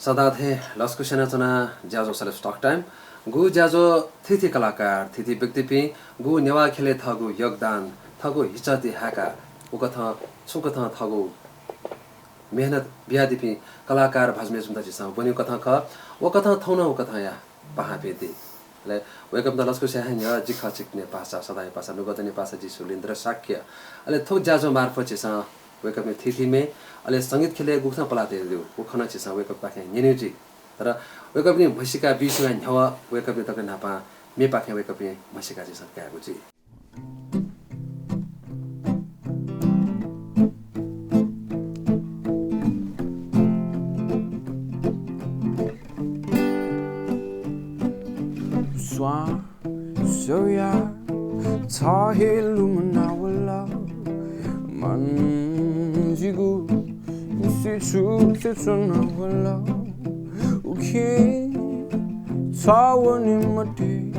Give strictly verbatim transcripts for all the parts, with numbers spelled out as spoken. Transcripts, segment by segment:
सदां थें लसकुस यानाच्वना ज्याझ्वः Celebs Talk Time। गु ज्याझ्वः थीथी कलाकार, थीथी व्यक्तिपिं गु नेवाः ख्यलय् थःगु योगदान, थःगु हिचःति हाय्काः उकथं छुकथं थःगु मेहनत बियादीपिं कलाकार भाजु मय्जुपिन्त झीसं ब्वनीगु कथं खः। व कथं थौं नं व कथंया पाहां पिं दी। अले वय्कःपिन्त लसकुस याये न्ह्यः जि खः छिकपिनिगु पासा, सदांया पासा, नुगःतनया पासा जि सु लिन्द्र शाक्य। अले थ्व ज्याझ्वः मार्फत झीसं वय्कःपिनि थीथी म्ये, अले संगीत ख्यलय् गुकथं पलाः तयादीगु, व खँ नं झीसं वय्कःपिंपाखें न्यनेगु जुइ। तर वय्कःपिनि म्हसीका बी स्वयाः न्ह्यः वय्कःपिं दकलय् न्हापां मेपाखें वय्कःपिनि म्हसीका झीसं कायेगु जुइ। स्वां स्वया छ हे लुमना वल, मन जिगु सिछु सिचुना वल। उखे छ वने मते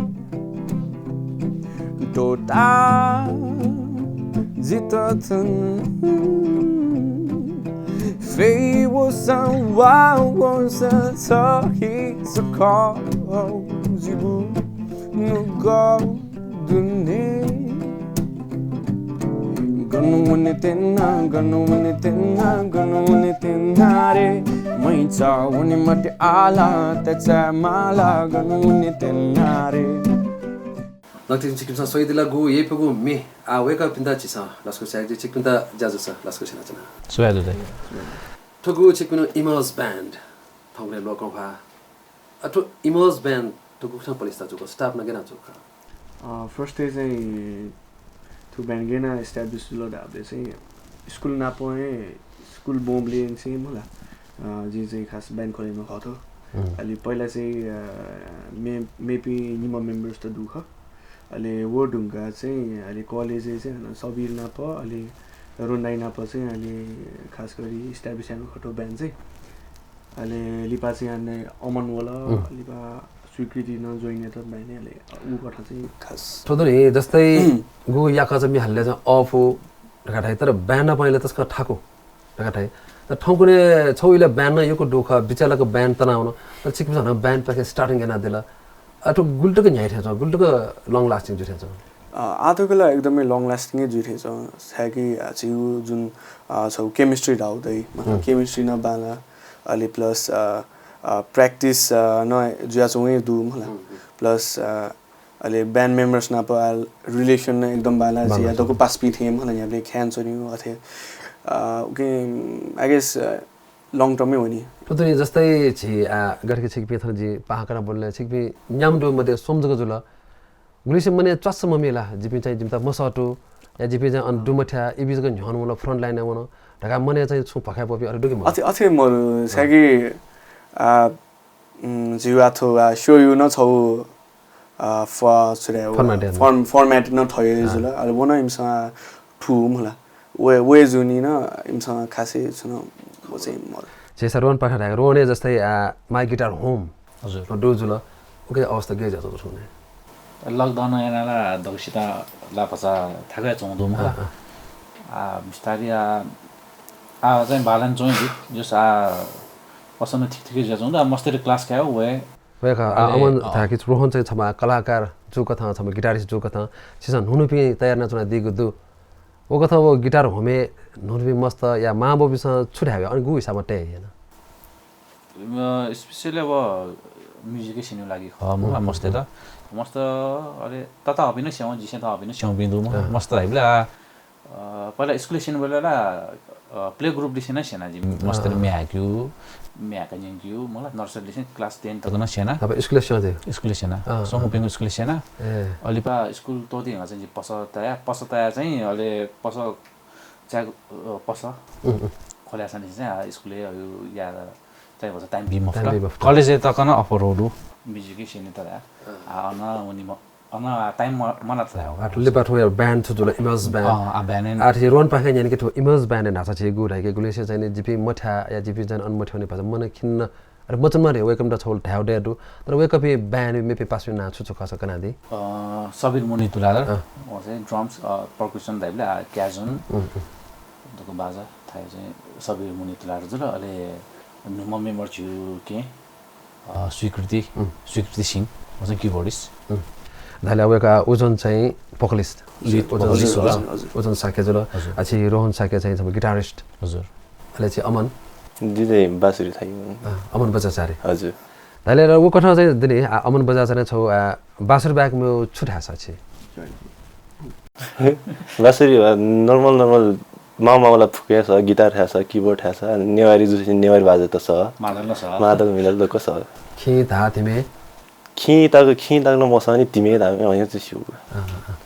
तोता जित थन। फे वसा वा वसा छ हे सखा जिगु नुगः दुने। गन वने तेना, गन वने तेना, गन वने तेना रे। मैचा वने मते आला, तचा माला, गन वने तेना रे। नकतिनि छिकपिन्सं स्वयादिल गु यइपुगु म्ये। आः वय्कःपिन्त झीसं लसकुस यायेगु जुइ, छिकपिन्त ज्याझ्वलय् लसकुस यानाच्वना। सुभाय् दु दाइ। थुगु छिकपिनिगु Emerge Band थौंकन्हय् लोकंह्वाः। अ, थ्व Emerge Band थ्व गुकथं पलिस्था जूगु, स्थापना गय् याना जूगु खः? अ, first-य् चाहिँ थ्व band गय् याना establish जुल धाःबलय् चाहिँ school नाप हे, school ब्वंबलय् चाहिँ मला, अ, जिं चाहिँ खास band खोले मखु थ्व। अले पहिला चाहिँ, अ, मे-, मेपिं निम्ह members त दु खः। अले व धुंकाः चाहिँ अले college-य् चाहिँ हानं सबिर नाप, अले रोहन दाइ नाप चाहिँ अले खास गरी establish याना खः थ्व band चाहिँ। अले लिपा चाहिँ हानं अमन वल, लिपा स्वीकृति नं join यात band-य्, अले उ कथं चाहिँ खास। थ्व दु नि, जस्तै गु याकःचा म्ये हालेबलय् चाहिँ अःपु धकाः धाइ, तर band नाप अले तसकं थाकु धकाः धाइ। तर थौंकन्हय् छगू इलय् band नं यक्व दु खः, बिचय् लाक band तनावन, तर छिकपिन्सं हानं band पाखें starting यानादिल। अ, थ्व गुलि तक न्ह्याइ थें च्वं, गुलि तक long lasting जुइ थें च्वं? अ, आः तक ला एकदमै long lasting हे जुइ थें च्वं, छाय्कि, अ, झीगु जुन, अ, छगू chemistry धाउ दइ, मतलब chemistry नं बांलाः, अले plus, अ, अ, practice, अ, नं जुयाच्वंगु दु मला। Plus, अ, अले band members नाप आः relation नं एकदम बांलाः, झीया दक्व पासापिं थें मला, न्ह्याबलें ख्यानाच्वनी अथे। अ, उकिं, I guess, अ, long term-य् वनी। थ्व दु नि, जस्तै झी, आ, गथे कि छिकपिं थन जि पाहां कनाः ब्वनाबलय् छिकपिं न्याम्ह दुम्ह मध्ये स्वम्ह जक जुल। गुलिसिनं मनय् च्वास्स मम्ये ला, जिपिं चाहिँ जिमित मसःतू, या जिपिं चाहिँ अन दुमथ्या, इपिं जक न्ह्यःने वल, front line-य् वन धकाः मनय् चाहिँ छुं भखाय् ब्वःपिं अथे दु कि मदु? अथे, अथे मदु, छाय्कि, आ, उम्, झीगु आः थ्व, आ, show-या नं छगू, आ, फ-, छु धाइ, format, form-, format नं थथे जुल। अले व नं इमिसं, आ, थू मला। व, व जुनि नं इमिसं खासै छुं नं व चाहिँ मदु। झीसं रोहन पाखें धायेगु, रोहनय् जस्तै, आ, My Guitar Home हजुर। दु जुल। उकिया अवस्था गय् जुयाच्वंगु दु थौंकन्हय्? Lockdown यानाः ला दक्वसित ला भचा थाकुयाच्वंगु दु मला। अँ, अँ। आ, बिस्तारै आ, आ चाहिँ बांलानाच्वंगु दु। जस आ, पसः नं ठीक ठीक जुयाच्वंगु दु। आ, मस्तय्त class कायेगु वये। वये खः। आ, अले, अमन अँ। धाःगु कि रोहन चाहिँ छम्ह कलाकार जूकथं, छम्ह guitarist जूकथं छिसं न्हून्हूपिं तयार यानाच्वनादीगु दु। व कथं व Guitar Home-य् न्हून्हूपिं मस्त या मांबौपिन्सं छु धाये, अन गु हिसाबं तये याना? अ, specially अब music-य् स्यनेगु लागि खः मला, मस्तय्त। मस्त, अले तताःपिं नं स्यं, जिसें तःपिं नं स्यंपिं दु मला। अँ। मस्त धाइबलय्, आ, अ, पहिला school-य् स्यनेबलय् ला, अ, play group-लिसें नं स्यना जि। मस्तय्त म्ये हाय्केगु, म्ये हाय्काः न्यंकेगु, मला nursery-लिसें class ten तक नं स्यना। अब school-य् स्यं चाहिँ? School-य् स्यना। अँ, अँ। स्वंगूपिनिगु school-य् स्यना। ए। अले लिपा school त्वःते धुंकाः चाहिँ जि पसः ताया, पसः ताया चाहिँ अले पसः च्यागु, अ, पसः उम्, उम्। खोले याःसां निसें चाहिँ, आ, school-य् अ, या चाहिँ भचा time बी मफुत। Time बी मफुत। College-य् तक नं offer वःगु दु। Music-य् स्यनेत ला। अँ। आ, अन वनी म-, अन, आ, time म-, मलात ला। आ, लिपा थ्व या band छु जुल, Emerge Band। अँ, आ, band-य्। आ, थ्व रोहन पाखें न्यने कि थ्व Emerge Band-य् न्हाचः झी गु धाइ कि गुलिसिनं चाहिँ नि जिपिं मथ्या या जिपिं चाहिँ अन मथ्यंनि भचा मन खिन्न अले मचान मरे, वय्कःपिन्त छगू धायेगु दये दु। तर वय्कःपिं band-य् मेपिं पासापिं नां छु छु खःसा कनादी? अ, सबिर मुनि तुलाधर, अँ। व चाहिँ drums, अ, percussion धाइबलय्, आ, क्याजुन, उम्, उम्। दक्व बाजा थाय् चाहिँ सबिर मुनि तुलाधर जुल। अले न्हूम्ह मेम्बर झीगु केहेँ, अ, स्वीकृति, उम्। स्वीकृति सिंह, व चाहिँ keyboardist। उम्। धायेले वय्‌कः उजन चाहिँ vocalist। Lead उजन, vocalist, उजन, हजुर, हजुर। उजन शाक्य जुल। हजुर। आ, छि रोहन शाक्य चाहिँ छम्ह guitarist। हजुर। अले छि अमन? जि चाहिँ बाँसुरी थाइ। अ, अमन बज्राचार्य। हजुर। धायेले व कथं चाहिँ दुने, आ, अमन बज्राचार्य छौ, आ, बाँसुरी बाहेक मेव छु थाय् सा छि? बाँसुरी भा normal, normal माउ माउला फुके सा, guitar थाय् सा, keyboard थाय् सा, नेवारी जुसे नेवारी बाजा त सा। मादल न सा। मादल मिदल दक्व सा। खिं धाः धिमे? खिं तक, खिं तक नं मसा नि, धिमे धाःम्ह हयं छु स्यू। अँ, अँ, अँ।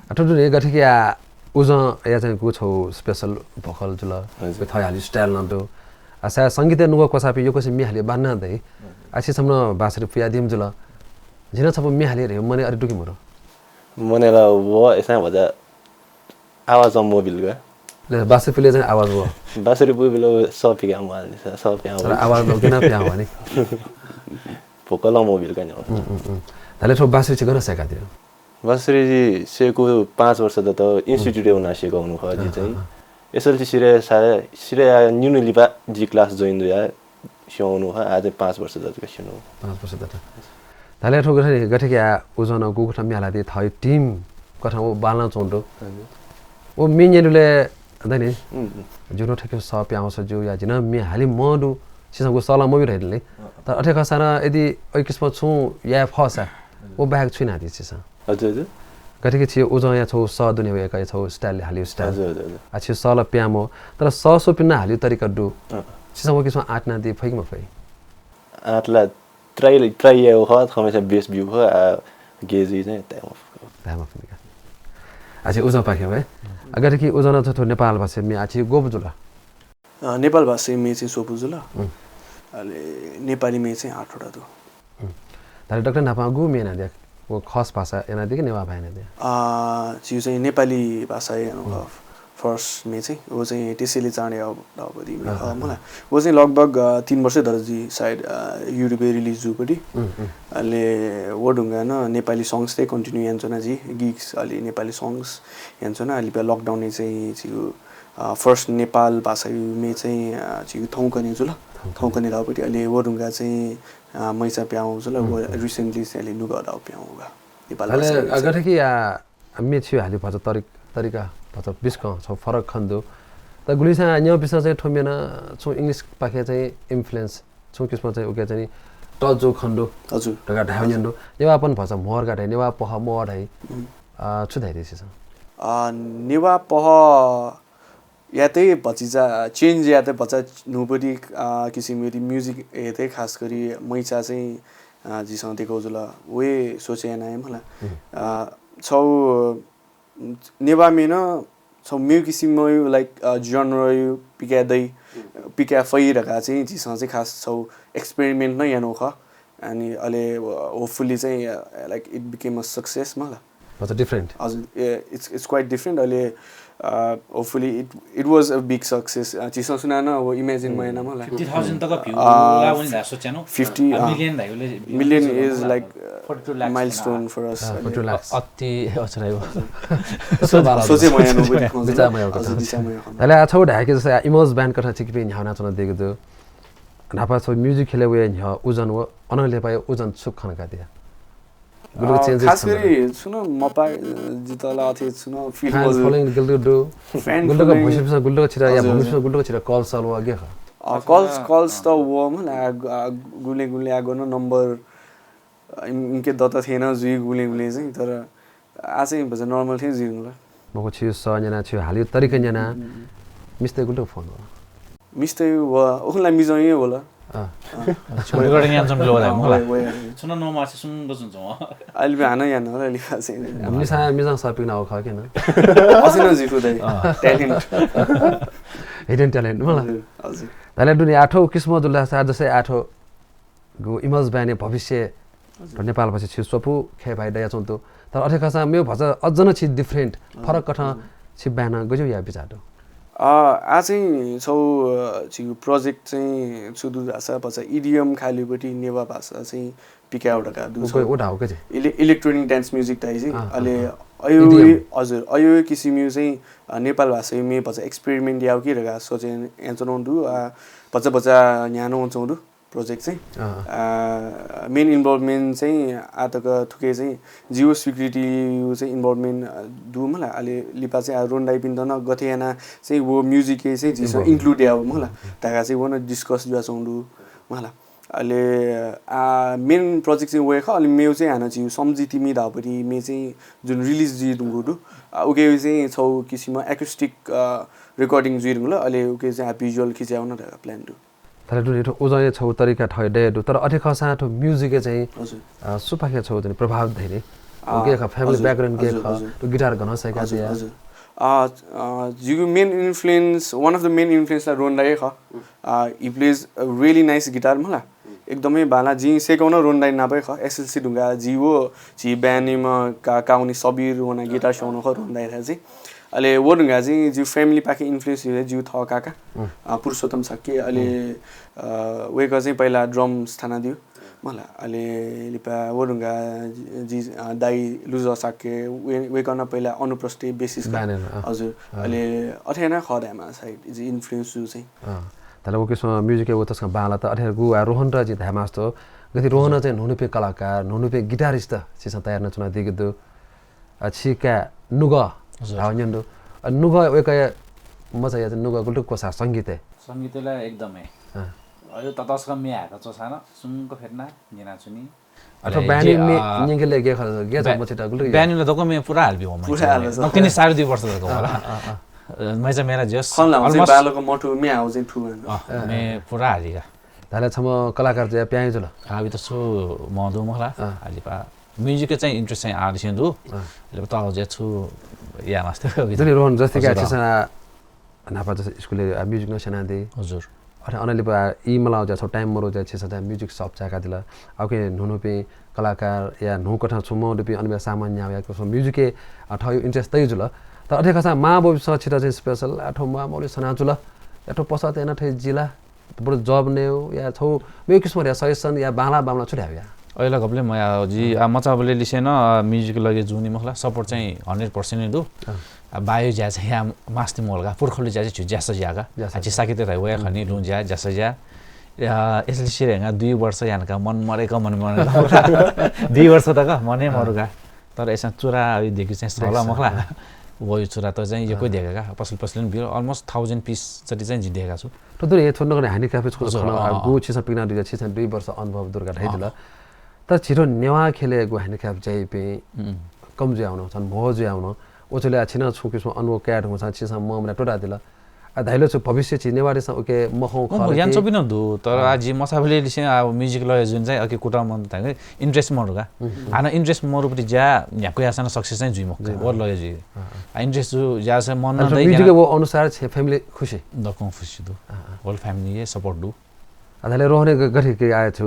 आ, थुतुने गथे कि आ, उजं या चाहिँ गु छौ special vocal जुल। हजुर। थः हाली style नं दु। आ, सा संगीतय् नुगः क्वसाःपिं यक्वसिं म्ये हाली बान्ना दइ। आ, छि छम्ह बाँसुरी पुयादीम्ह जुल। झिन छपु म्ये हाली रे, मने अरे दुखी मरु। मने ला व, एसा भजा आवाज मोबिल गा। ले, बाँसुरी पुले चाहिँ आवाज व। बाँसुरी पुबिल स पिका माल, स पिका तर माल। आवाज लौके ना पिया हुआ नि। Vocal मोबिल का न्यो। उम्, उम्, उम्। धायेले थ्व बाँसुरी छि गन सय्‌कादियो? बाँसुरी जि सय्‌कू पाँच वर्ष दत, institute-य् वना सय्‌का हुनु खः जि अँ, चाहिँ। अँ, अँ। SLC सिरे सा, सिरे या न्यून लिपा जि class join दुया स्यू हुनु खः, आ चाहिँ पाँच वर्ष दत का स्यू हुनु। पाँच वर्ष दत। धायेले थ्व गथे, गथे कि आ उजं गुगु कथं म्ये हालादी थः team कथं व बांलां च्वं दु। हजुर। व म्ये न्यनेबलय् दनि, उम्, उम्। जिगु नं थुखे स पिहां वःसा ज्यू या जि नं म्ये हाले मं दु, छिसं गु सलं मब्यू धइदनि। अँ। तर अथे खःसा नं यदि अय् किसिमं छुं याये फःसा, हजुर। व बाहेक छु यानादी छिसं? हजुर, हजुर। गथे कि छि उजं या छौ स दुने वय्‌कः या छौ style हालिउ style। हजुर, हजुर, हजुर। आ छि सलं पिहां मं, तर स स्वपिं नं हालिउ तरिका दु। अँ। छिसं व किसिमं आँट यानादी फइ कि मफइ? आँट ला try, try याउ खः, हमेसा best ब्यू खः, आ, गे जुइ चाहिँ ताये मफु। ताये मफु नि का। आ छि उजं पाखें वये। आ गथे कि उजं नं थ्व, थ्व नेपाल भाषा म्ये आ छि ग्वपु जुल? अ, नेपाल भाषा म्ये चाहिँ स्वपु जुल। उम्। अले नेपाली म्ये चाहिँ आठवटा दु। उम्। धायेले डाक्टर न्हापां गु म्ये यानादिया? व खस भाषा यानादिया कि नेवाः भाय् यानादिया? अ, झीउ चाहिँ नेपाली भाषा याना उम्। खः। First म्ये चाहिँ, व चाहिँ त्यसैले चाँडै आऊ धाःपति म्ये अँ, खः अँ, मला। अँ। व चाहिँ लगभग, अ, तीन वर्षै दत जुइ सायद, अ, YouTube-य् release जूपति। उम्, उम्। अले व ढुङ्गा नं नेपाली songs तय् continue यानाच्वना जि, gigs अले नेपाली songs यानाच्वना। अले lockdown-य् चाहिँ झीउ, अ, first नेपाल भाषायु म्ये चाहिँ, अ, झीउ थौंकन्हय् जुल। थौंकन्हय्। थौंकन्हय् धाःपति अले व ढुङ्गा चाहिँ, अ, मैचा पिहां वःगु जुल, उम्, व उम्। Recently चाहिँ अले नुगः धाउ पिहां वःगु नेपाल अले भाषा म्ये अ, चाहिँ। गथे कि आ, आ, म्ये छि हाले भचा तरिक-, तरिका भचा बिस्कं छौ फरक खने दु। तर गुलिसिं न्यंपिसं चाहिँ थ्व म्ये नं छुं English पाखें चाहिँ influence, छुं किसिमं चाहिँ उके चाहिँ touch जू खने दु। हजुर। धकाः धायेउ न्यने दु। नेवाःपन भचा म्होर का धाइ, नेवाः पहः म्होर धाइ। उम्। अ, छु धाइ दे छिसं? अ, नेवाः पहः यात भतिचा change यात भचा न्हूपति, अ, किसिम यदि music हेत खास गरी मैचा चाहिँ, अ, झीसं देकौ जुल, व हे सोचे याना हे मला। उम्। अ, छौ नेवाः म्ये नं छौ मेउ किसिमयु, like, अ, genre यु पिकाये दइ, उम्। पिकाये फइ धकाः चाहिँ झीसं चाहिँ खास छौ experiment नं यानु खः। अनि अले, अ, hopefully चाहिँ, अ, like, it became a success मला। भचा different। हजुर, ए, it's, it's quite different। अले, अ, hopefully it, it was a big success। अ, झीसं सुनानं व imagine उम्। मयाना मला। Fifty thousand तक view अ, ला वनी धा सोच्यानु। Fifty, अ, अ, million धाइबले million is like, a, forty two lakhs milestone for us। A, forty two lakhs। अति अचराइ व। सोचे मयानु। बिचाः मयाउ कथं। हजुर, बिचाः मयाउ कथं। अले आ छौ धाय्‌के जस्तै आ Emoz Band कथं छिकपिं न्ह्याउ वनाच्वना दीगु दु। न्हापा छौ music खेले वये न्ह्यः उजन व अनं लिपाया उजन छु खंकादिया? गुलुक अ, changes खास खंकादिया। गरी छुं मपाः, अ, जितः ला अथे छुं feel fan मजू। Following गुलुक दु। Fan गुलुक following। भुइँसुपिसं गुलुक छिरा या हजुर, भूमिसुपिसं हजुर। गुलुक छिरा call साल वा गे खः? अ, call, calls त व मला, आ, आ, गुले गुले आगो न number, अ, इम-, इनके दत थें नं जुइ गुले गुले चाहिँ, तर आ चाहिँ भचा normal थें जुइ मला। मखु छिउ स न्यना, छिउ हालिउ तरिका न्यना, उम्, उम्, उम्। मिस्तय् गुलुक phone वल? मिस्तय् व, उखुला मिजं हे वल। अँ। अँ। छुं recording यानाच्वंपिं ला वल अँ, मला। वय, वय। छुं नं नमासे सुंगो जुन जुं। अले बे हानं याना होला, अले बे चाहिँ। मिसा, मिजं स पिकना व खः के न? असे न जिखु दइ। अँ। Talent। Hidden talent, मला। हजुर, हजुर। धाय्‌ले दुने आ थौ किसिम जुल सा जस्तै आ थौ गु Emoz Band-या भविष्य हजुर। नेपाल भाषा छि स्वपु खय् भाइ दयाच्वंतु। तर अथे खःसा मेउ भचा अझ नं छि different, हजुर। फरक कथं हजुर। छि band गज्याउ याये बिचाः दु? अ, आ चाहिँ छौ, अ, छिगु project चाहिँ छु दु धाःसा भचा E D M खालिपट्टि नेवाः भाषा चाहिँ पिकाउ धकाः दु उ छौ। उ धाउ के चाहिँ? Ele-, electronic dance music धाइ चाहिँ। अँ, अले अँ, अँ। अयो, हजुर, अयो किसिमयु चाहिँ नेपाल भाषायु मे भचा experiment याउ कि धकाः सोचे यानाच्वनागु दु। भचा भचा न्ह्यानाच्वनागु दु project चाहिँ। Main involvement चाहिँ आतक थुके चाहिँ जिउ स्वीकृतियु चाहिँ involvement दु मला। अले लिपा चाहिँ रोहन दाइपिन्त नं गथे याना चाहिँ व music चाहिँ झीसं include याउ मला धकाः चाहिँ व नं discuss जुयाच्वनागु दु मला। अले आ main project चाहिँ वय् खः। अले मेउ चाहिँ हानं झीउ सम्झि तिमी धाउपति मे चाहिँ जुन release जुइ धुंगु दु। आ उके चाहिँ छौ किसिम acoustic recording जुइ धुंगु ल। अले उके चाहिँ आ visual खिचाउ न धकाः plan दु। थले दु नि, थ्व उजंया छौ तरिका थौ दये दु, तर अथे खःसां थ्व music चाहिँ सुपाखे छौ चाहिँ प्रभाव धैरे। उके खः family background के खः, थ्व guitar गन सैका हजुर। जिगु main influence, one of the main influence ला रोहन दाइ खः। He plays a really nice guitar मला। एकदमै बाला। जिं सेकौन रोहन दाइ नापै खः। एसएलसी धुंगा जि व झी band म का काउनी सबिर वना guitar स्यौन खः रोहन दाइ थाय् चाहिँ। अले व धुंगा चाहिँ जिउ family पाखे influence हे जिउ थः काका पुरुषोत्तम शाक्य। अले वय्कः चाहिँ पहिला drums थाना दिउ मला। अले लिपा व धुंगा जि दाइ लुजः शाक्य वय्कः न पहिला अनुप्रस्थे bassist का। हजुर। अले अथे ना खः दायमा साइड जि influence जु चाहिँ। तले वके सं music व तसकं बाला त अथे गु आ रोहन त जि धायमास्तो। गति रोहन चाहिँ न्हून्हूपे कलाकार, न्हून्हूपे guitarist छिसं तयार न चुना दिगे दु। आ छिका नुगः धाउ न्यन दु। आ नुगः वय्कः मचा या नुगः गुलुक कोसा संगीत। संगीत ला एकदमै। अयो ततसक म्याक चोसाना सुंक फेटना निना चुनी। अथवा band मे निंगले गे खल गे जम छिटा गुलुक। Band ला दको मे पुरा हाल बिउ। नकतिनि साढे दुई वर्ष दको होला। मैचा मेरा जस खला बालक मठु मे आउ चाहिँ थु। मे पुरा हालिगा। धाले छम कलाकार चाहिँ प्याइ जुल। आ बि त सु मधु मला। आलिपा music चाहिँ interest चाहिँ आदिसें दु। अलिपा त जे छु या मास्टर। जनि रोहन जस्ते का छिसं नापा जस स्कुल music न सेना दे। हजुर। अथे अनलिपा ई मला जा छौ time मरो जा छिसं जा music shop चाका दिला। आउके न्हून्हूपे कलाकार या न्हू कथा छुमो दुपे अनबे सामान्य या को music के अथवा interest तय जुल। त अथे खसा मा बो स छिटा चाहिँ special अथवा मा मौली सना जुल। अथवा पसा तेना थै जिला बरु job नेउ या छौ मे किसिम या suggestion या बांला बांला छु ल्याउ या। अयला गबले म या जि आ मचाबले लिसेन music लगे जुनि मखला support चाहिँ hundred percent दु। आ बायो ज्या चाहिँ या मास्ति मोलगा पुर्खलु ज्या चाहिँ छु ज्यास ज्यागा। आ जि साकिते थाइ वया खनि लुं ज्या ज्यास ज्या। या एसएलसी रेंगा दुई वर्ष यानका मन मरेका मन मरेका दुई वर्ष तक मने मरुगा। तर यसमा चुरा अ देखि चाहिँ सला मखला। वयो चुरा त चाहिँ यको देगा का पसल पसलन बिल almost thousand piece जति चाहिँ जि देगा छु। त दुरे थोन नगने handicap छु खना गु छिसा पिना दुई छिसा दुई वर्ष अनुभव दुर्गा धाइ दिला। त छिरो नेवा खेले गु handicap चाहिँ पे कम जुयाउन छन मो जुयाउन। ओचले आ छिना छु किसिम अनुभव काट हुन छिसा म मना टोटा दिला। आ धाइलो छु भविष्य छि नेवारी सा ओके मखौ खले यान चोपिन दु तर आ जि मसाबले लिसे आ music लय जुन चाहिँ अके कुटा मन त interest मरुगा। आना interest मरुपति ज्या न्याकु यासन success चाहिँ जुइ मखु। वर लय जुइ। आ interest जु ज्या से मन न दइ music वो अनुसार छे family खुशी। दकं खुशी दु। Whole family ये support दु। आ धाले रोहने गठे के आए छु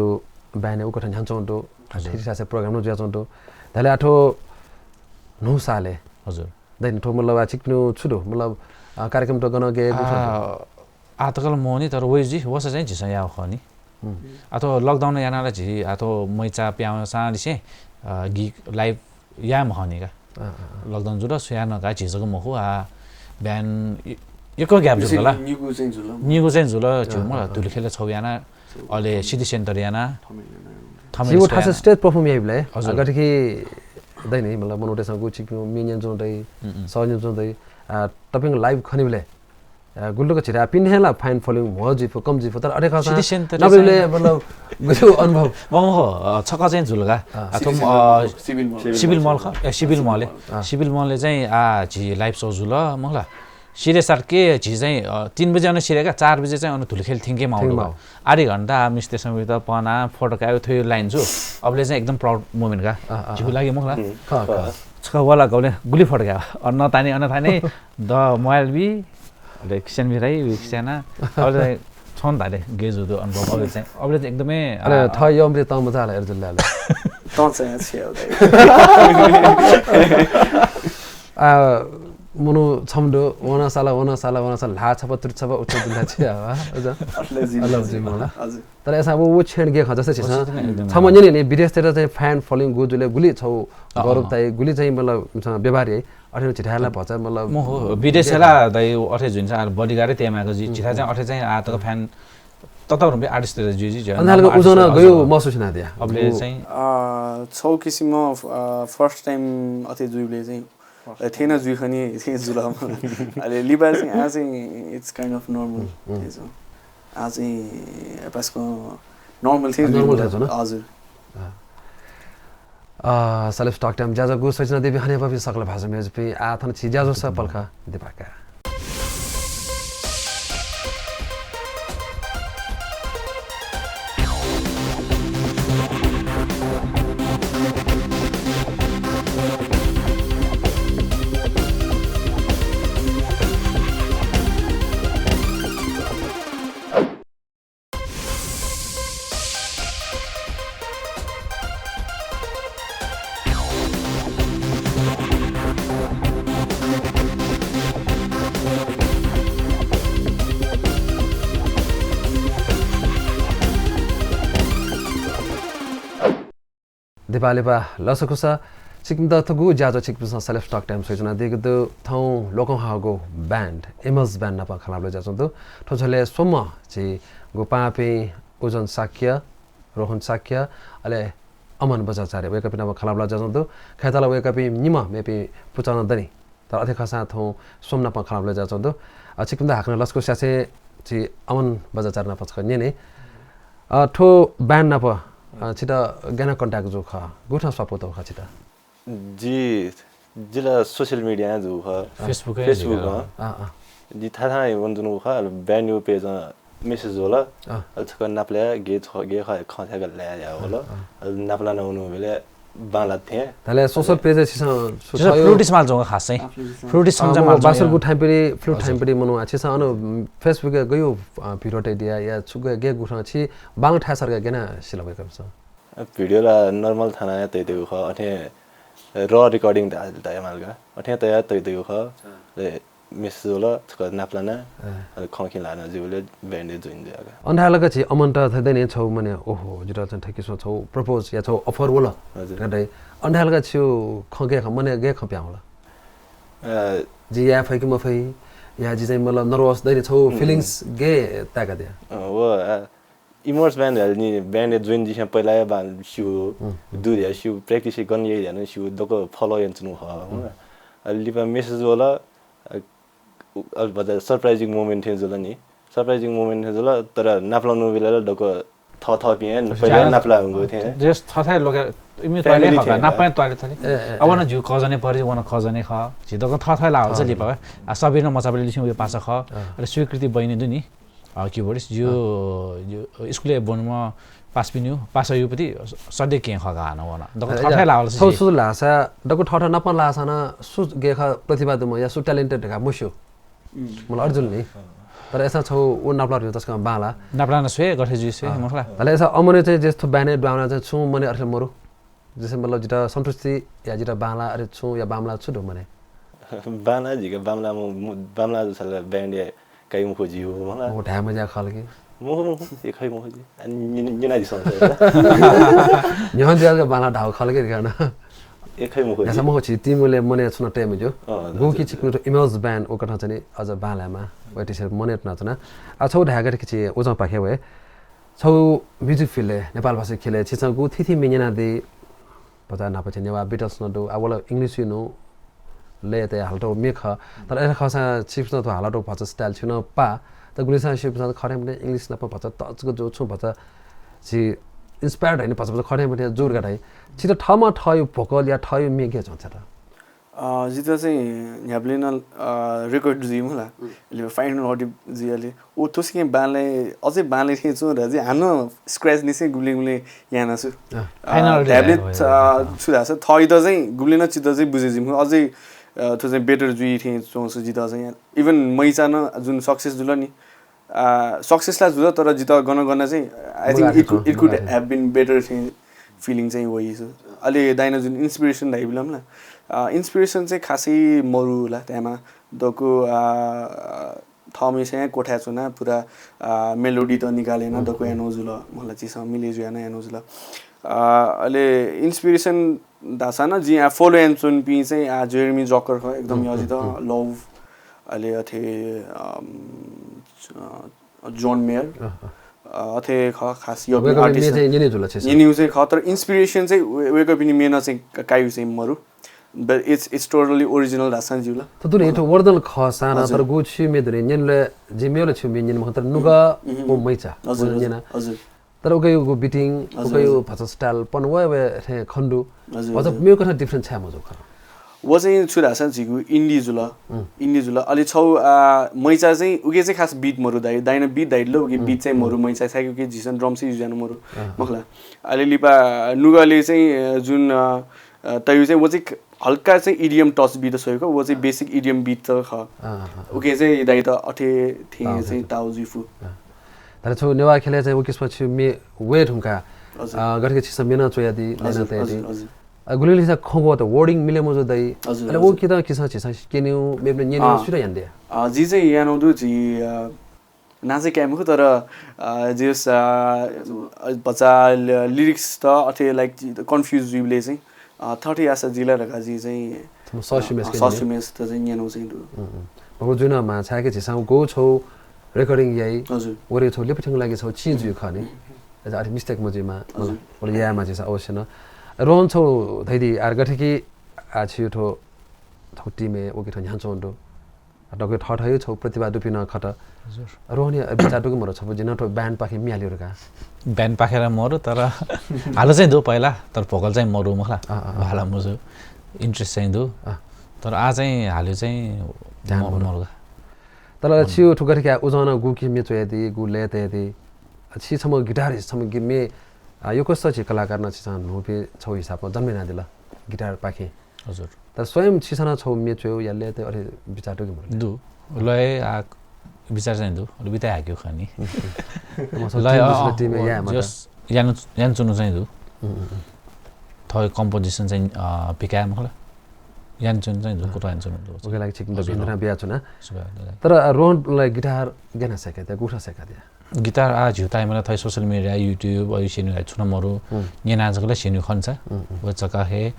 band उकठन झ्यान चौंटो। फिर सासे program न जुया चौंटो। धाले आठो नौ साले। हजुर। दैन ठो मतलब आ छिकपिनु छु दु मतलब कार्यक्रम त गन गे। आतकल मोहनी तर वइ जि वस चाहिँ झिसं याव खनी। अथवा lockdown याना ला झि अथवा मैचा प्याउ सां लिसे gig live या महनी का। Lockdown जुल सुया न का झिजक मखु आ band यको gap जुल ला। निगु चाहिँ जुल। निगु चाहिँ जुल झिउ म धुल खेले छौ याना। अले city center याना। जिउ थासे stage perform याइबले। हजुर। गठकी दैन मतलब मनोटेसँग गु छिकपिनु मेन्यन जुन दइ। सौन्यन जुन दइ। आ तपिङ live खनिबले। गुल्लुक छिरा पिन्हेला fine following हो जिफो कम जिफो तर अरे खासा नबले मतलब गुजु अनुभव। मम हो छक चाहिँ जुलगा। अथवा सिभिल मल ख सिभिल मल सिभिल मलले चाहिँ आ झी live show जुल। मखला सिरे साट के झी चाहिँ तीन बजे अन सिरेका चार बजे चाहिँ अन धुलखेल थिंके माउडु। आधी घण्टा मिस्ते समित पना फोटो कायो थ्यो line छु। अबले चाहिँ एकदम proud moment का। झिउ लागि मखला। छक वाला गौले गुली फोटो का अन तानी अन तानी। द मोबाइल बी अले किसान बिराई किसाना। अले छन धाले गेजु दु अनुभव अले चाहिँ अबले चाहिँ एकदमै अले थ यम रे तम जाला एरजुल्ला। त चाहिँ छ्याउ दे। आ मनू छम्ह दु, वन साला, वन साला, वन साला, ल्हाः छपा, त्रुत छपा, उच्च बिन्दा छे हवा, अझ। अले जिम अले होला। हजुर। तर अय्‌सां व, व छेँय् गे खः, जस्तै छिसं। व चाहिँ एकदम छम्ह न्यने नि, विदेशतिर चाहिँ fan following गु जुले गुलि छौ अँ, गौरव अँ। ताइ, गुलि चाहिँ मतलब, मिसं व्यवहार याइ, अथे झिथाय् ला भचा, मतलब, मखु, विदेशय् ला दाइ, अथे जुइनिसा, bodyguard तयेमाःगु जुइ, उम्, झिथाय् चाहिँ उम्। अथे चाहिँ आः तक fan ततःधंपिं artist जुइ, जुइ, जुइ। अन हालको उजं नं गयो महसुस यानादिया। अबले चाहिँ अ, छौ किसिम, अ, first time अथे जुइबले चाहिँ, अ, थें नं जुइ खनी, थें जुल। अले लिपा चाहिँ आः चाहिँ it's kind of normal। उम्, उम्। थें चाहिँ आः चाहिँ पास्क normal थें जुइ। Normal थें जुल। हजुर। अँ। अ, Celebs Talk Time ज्याझ्वःगु सृजना देवी हनेबहःपिं सकल भाजु मय्‌जुपिं, आः थन झी ज्याझ्वःस पलख दिपाका। दिपालिपा लसकुस छिकपिन्त थुगु ज्याझ्वः छिकपिन्सं Celebs Talk Time स्वयाच्वनादीगु दु। थौं लोकंह्वाःगु band, Image Band नाप खँल्हाबल्हा जुयाच्वंगु दु। थ्व झ्वलय् स्वम्ह झीगु पाहांपिं उजन शाक्य, रोहन शाक्य, अले अमन बज्राचार्य, वय्‌कःपिं नाप खँल्हाबल्हा जुयाच्वंगु दु। खय्‌त ला वय्‌कःपिं निम्ह मेपिं पुचः नं दनि। तर अथे खःसां थौं स्वम्ह नाप खँल्हाबल्हा जुयाच्वंगु दु। अ, छिकपिन्त हाकनं लसकुस यासें झी अमन बज्राचार्य नाप छकः न्यने। अ, थ्व band नाप, अ, छित गय् याना contact जूगु खः? गुकथं स्वापू तःगु खः छित? जि, जि ला social media-य् जूगु खः। Facebook-य् Facebook-य्। अँ, अँ। जि थाय् थाय् वनाच्वनागु खः, अले band-या page-य् message वल। अँ। अले छकः नापलाये, गय् छ, गय् खः, खँ छकः ल्हाये धयावल। अँ, अँ। अले नापलाना वनाबलय् बांलात थें। धाःसा social page-य् छिसं सु-, छिसं छय् flutist माल जुल खास चाहिँ। अँ, flutist। Flutist अँ, सम्झा मखु, माल जुल। बाँसुरी गु ठाइँपिं flute ठाइँपिं मनू आ, छिसं अन, उम्, Facebook-य् गय्, अ, video तयादिया या छु गय्, गय् गुकथं छि बांलाः थाय् सरकाः गय् याना सिल वय्‌कःपिन्सं? अ, video ला normal थानाया तयातयागु खः, अथे raw recording धा-, धायेमाल का। अथे तयातयागु खः। अच्छा। अले message वल, छकः नापलाना, अँ। अले खँ खँ ल्हाना जुइबलय् band-य् join जुया का। अन धाःसा ला का झी अमनत थथे दनि छौ, मने, ओहो, जितः चाहिँ थःकिसिमं छौ propose या छौ offer वल। हजुर। धकाः धाइ। अन धाःसा ला का छिगु खँ गय् खँ, मनय् गय् खँ पिहां वल? अ, जि याये फइ कि मफइ, या जि चाहिँ मतलब nervous दनि छौ, उम्, feelings गय् ताय्‌कादिया? अ, व, अ, Image Band धाल नि, band-य् join जुइसें पहिला हे बां स्यू, उम्, उम्। दु धया स्यू, practice गन याइ धया नं स्यू, दक्व follow यानाच्वनागु खः, उम्। अले लिपा message वल, अ, अ, भचा surprising moment थें जुल नि। Surprising moment थें जुल, तर नापलानाबलय् ला दक्व थःथःपिं हे पहिला हे नापलाःगु थें। Just थःथाय् लोके, इमि family त्वाले खः, थें, नापलाना त्वाले थले। ए, ए, अब ए। नं जिगु cousin-य् परे, व नं cousin-य् खः। झी दक्व थःथःथाय् लाःगु खः। लिपा, आ, सबिन मचाबलय् लिसें वया पासा खः। अँ। अले स्वीकृति बहिनी दु नि। अ, keyboardist, जिगु, अँ। जिगु school-य् ब्वनेम्ह पासापिनिगु, पासा युपति सद्य केहेँ खः का हानं व नं। दक्व अरे, थःथाय् लाःगु ला छौ छि। सु धाःसा, दक्व थःथः नापं लाःसां नं सु गय् खः प्रतिभा दुम्ह या सु talented धकाः मस्यू। उम्। मला अर्जुन नि। अँ। तर अय्‌सां छौ व नापलाः तसकं बांलाः। नापलाना स्वये, गथे जुइ स्वये, अँ। मखु ला। तर अय्‌सां अमनय् चाहिँ जस थ्व band-य् दुहां वनाः चाहिँ छुं मनय् अथे मरु। जस मतलब जितः सन्तुष्टि या जितः बांलाः, अरे छुं या बांमलाः छु दु मनय्? बांलाः जिके बांमलाः मु-, मु-, बांमलाः जूसा ला band-य् काइ मखु जिउ, मला। ओ, धाये मज्याः खः ला कि? मखु, मखु, ए खइ मखु जि। आ, नि-, नि-, निना जिसं। न्ह्यः जुयाः बांलाः धाउ खः ला कि, का न? ए खइ मखु जि। यासा मखु छि, तिमुले मनय् छुं नं तये मज्यू। अँ, गुकी हजुर। छिकपिनिगु Image Band उकथं चाहिँ नि अझ बांलायेमा, वय्‌कःपिं मनय् तुनाच्वना। आ, छौ धायेगु कि छि उजं पाखे वये। छौ music field-य्, नेपाल भाषा ख्यलय् छिसं गु थीथी म्ये न्यनादी, भचा न्हापा छि नेवाः Beatles नं दु, आ, व ला English-या नं लय् तयाः हालातःगु म्ये खः। तर अथे खःसां छिकपिन्सं थ्व हालातःगु भचा style छिकपिन्सं पाः। तर गुलिसिनं छिकपिन्सं खः थें English नाप भचा touch जू, छुं भचा छि inspired धाइ नि, भचा भचा खः थें जुल का धाइ। छित थःम्हं थःगु vocal या थःगु म्ये गय् च्वं छित? अ, जितः चाहिँ न्ह्याबलें नं, अ, record जुइ मला। उम्। अले final audit जुइ अले। व थ्वसिकें बांलाः, अझै बांलाः थें च्वं धकाः जिं हानं scratch निसें गुबलें गुबलें याना छु। अँ, अ, final audit tablet, अ, छु धाःसा थःगु चाहिँ गुबलें नं चित्त चाहिँ बुझे जिमु। अझै, अ, थ्व चाहिँ better जुइ थें च्वं छु जितः चाहिँ। Even मैचा नं जुन success जुल नि, अ, success ला जुल, तर जितः गन गन चाहिँ, I think it could, it could have been better थें फिलिङ चाहिँ वइस। अले दाइनं जुन इन्स्पिरेसन धाइबलय् मला, अ, इन्स्पिरेसन चाहिँ खासै मरु ला, धायेमाः दक्व, अ, थःम्हेस्यां क्वथाय् च्वनाः पुरा, अ, मेलोडी त निकाले याना दक्व यानागु जुल, मला झीसं मिले जुयाः यानागु जुल। अ, अले इन्स्पिरेसन धाःसा नं जिं आः फलो यानाच्वंपिं चाहिँ आः जेरेमी जकर खः, एकदम यःजित लभ, अले अथे, अम, अ, जोन मेयर, अ, अथे खः खास यःपिं वय्कःपिं म्ये आर्टिस्ट चाहिँ न्यने जुल छिसं? न्यनेगु चाहिँ खः, तर इन्स्पिरेसन चाहिँ वय्-, वय्कःपिनि म्ये नं चाहिँ क-, कायेगु चाहिँ मरु। But it's, it's totally original धाःसां ज्यू ला। त दुने थ्व ओरिजिनल खःसां नं, हजुर। तर गु छिगु म्ये दुने न्यनेबलय् जिं मेगु ला छिगु म्ये न्यने मखु, तर नुगः व मैचा, हजुर, व न्यना। हजुर। तर उकियागु बिटिङ, हजुर, उकियागु भचा स्टाइल पन वय् वय् थें खने दु। हजुर, भचा हजुर। मेगु कथं डिफरेन्ट छाय् मजू खः? व चाहिँ छु धाःसा झीगु इन्डी जुल। इन्डी जुल। अले छौ, आ, मैचा चाहिँ उके चाहिँ खास बिट मरु दाइ, दाइनं बिट धाइदिल, उके बिट चाहिँ मरु, मैचा छाय्कि उके झीसं ड्रम चाहिँ युज याना मरु। मखु ला। अले लिपा नुगःले चाहिँ, अ, जुन, अ, अ, तयु चाहिँ व चाहिँ हल्का चाहिँ इडियम टच बिट स्वयेगु, व चाहिँ बेसिक इडियम बिट त खः। उके चाहिँ दाइ त अथे थें चाहिँ ताउ जुइफु। तर छौ नेवाः ख्यलय् चाहिँ व किसिमं छु म्ये वये धुंकाः, हजुर। अ, गथे कि छिसं म्ये नं च्वयादी, हजुर, लाइनर तयादी। हजुर, हजुर। अ, गुलिं लिसा खँग्वः त वर्डिङ मिले मजू दाइ। हजुर, अले व हजुर। कित किसं छिसं क्यनेगु, मेपिं न्यनेगु अँ। सुइत यानादिया? अ, जि चाहिँ यानागु दु, जि, अ, नां चाहिँ काये मखु, तर, अ, जि, अ, भचा ल-, लिरिक्स त अथे लाइक कन्फ्युज जुइबलय् चाहिँ, अ, थथे याःसा जिला धकाः जि चाहिँ, थुम्ह ससुमेस अ, के ससुमेस त चाहिँ न्यनागु चाहिँ दु। मखु जुन मा छाय्कि झीसं गु छौ रेकर्डिङ याइ, हजुर। वरे छौ लिपा थ्यंगु लागि छौ चिं जुइ खः नि। अझ अथे मिस्टेक मजुइमा, हजुर। मला, वले यायेमा झीसं अवश्य नं। रोहन छौ धइदी आर गथे कि आ छिगु थ्व, थ्व टिमय् व कि थ्व न्ह्यानाच्वंगु दु। आ, दक्व थःथःगु छौ प्रतिभा दुपिं नं खत। हजुर। रोहनया बिचाः दु कि मरु छपु जिं नं थ्व ब्यान्ड पाखें म्ये हालेगु धकाः? ब्यान्ड पाखें ला मरु, तर हाले चाहिँ दु पहिला, तर भोकल चाहिँ मरु मखु ला। अँ, अँ, अँ। भाला मजू, इन्ट्रेस्ट चाहिँ दु। अँ। तर आ चाहिँ हाले चाहिँ ध्यान मरु, मरु। मरु का। तर छिगु थुगु थें उजं नं गु किसिमं म्ये च्वयादी, गु लय तयादी। आ, छि छम्ह गिटारिस्ट, छम्ह गि-, म्ये, आ, यक्वस्ता झी कलाकार नं छिसं न्हूपिं छौ हिसाबं जन्म यानादिल गिटार पाखें। हजुर। तर स्वयं छिसं नं छौ म्ये च्वयेगु या लय तयेगु अथे बिचाः दु कि मरु? दु। लय आ बिचाः चाहिँ दु। अले बिचाः हाकेगु खः नि। लय, अँ, अँ, टिमय् याये माता। जस याना, यानाच्वनु चाहिँ दु। उम्, उम्, उम्। थः कम्पोजिसन चाहिँ, अ, पिकाये मखु ला। यानाच्वनु चाहिँ दु, अँ। कुतः यानाच्वनु दु। उकिया लागि छिकपिन्त भिन्तुना बियाच्वना। सुभाय्, हजुर। तर, अ, रोहनलाई गिटार गय् याना सय्कादिया, गुकथं सय्कादिया? गिटार आ झीगु time ला थः सोसियल मिडिया, YouTube, अ, स्यनीगु छुं नं मरु, उम्। न्यना जक ला स्यनीगु खः नि सा। उम्, उम्। व जक हे,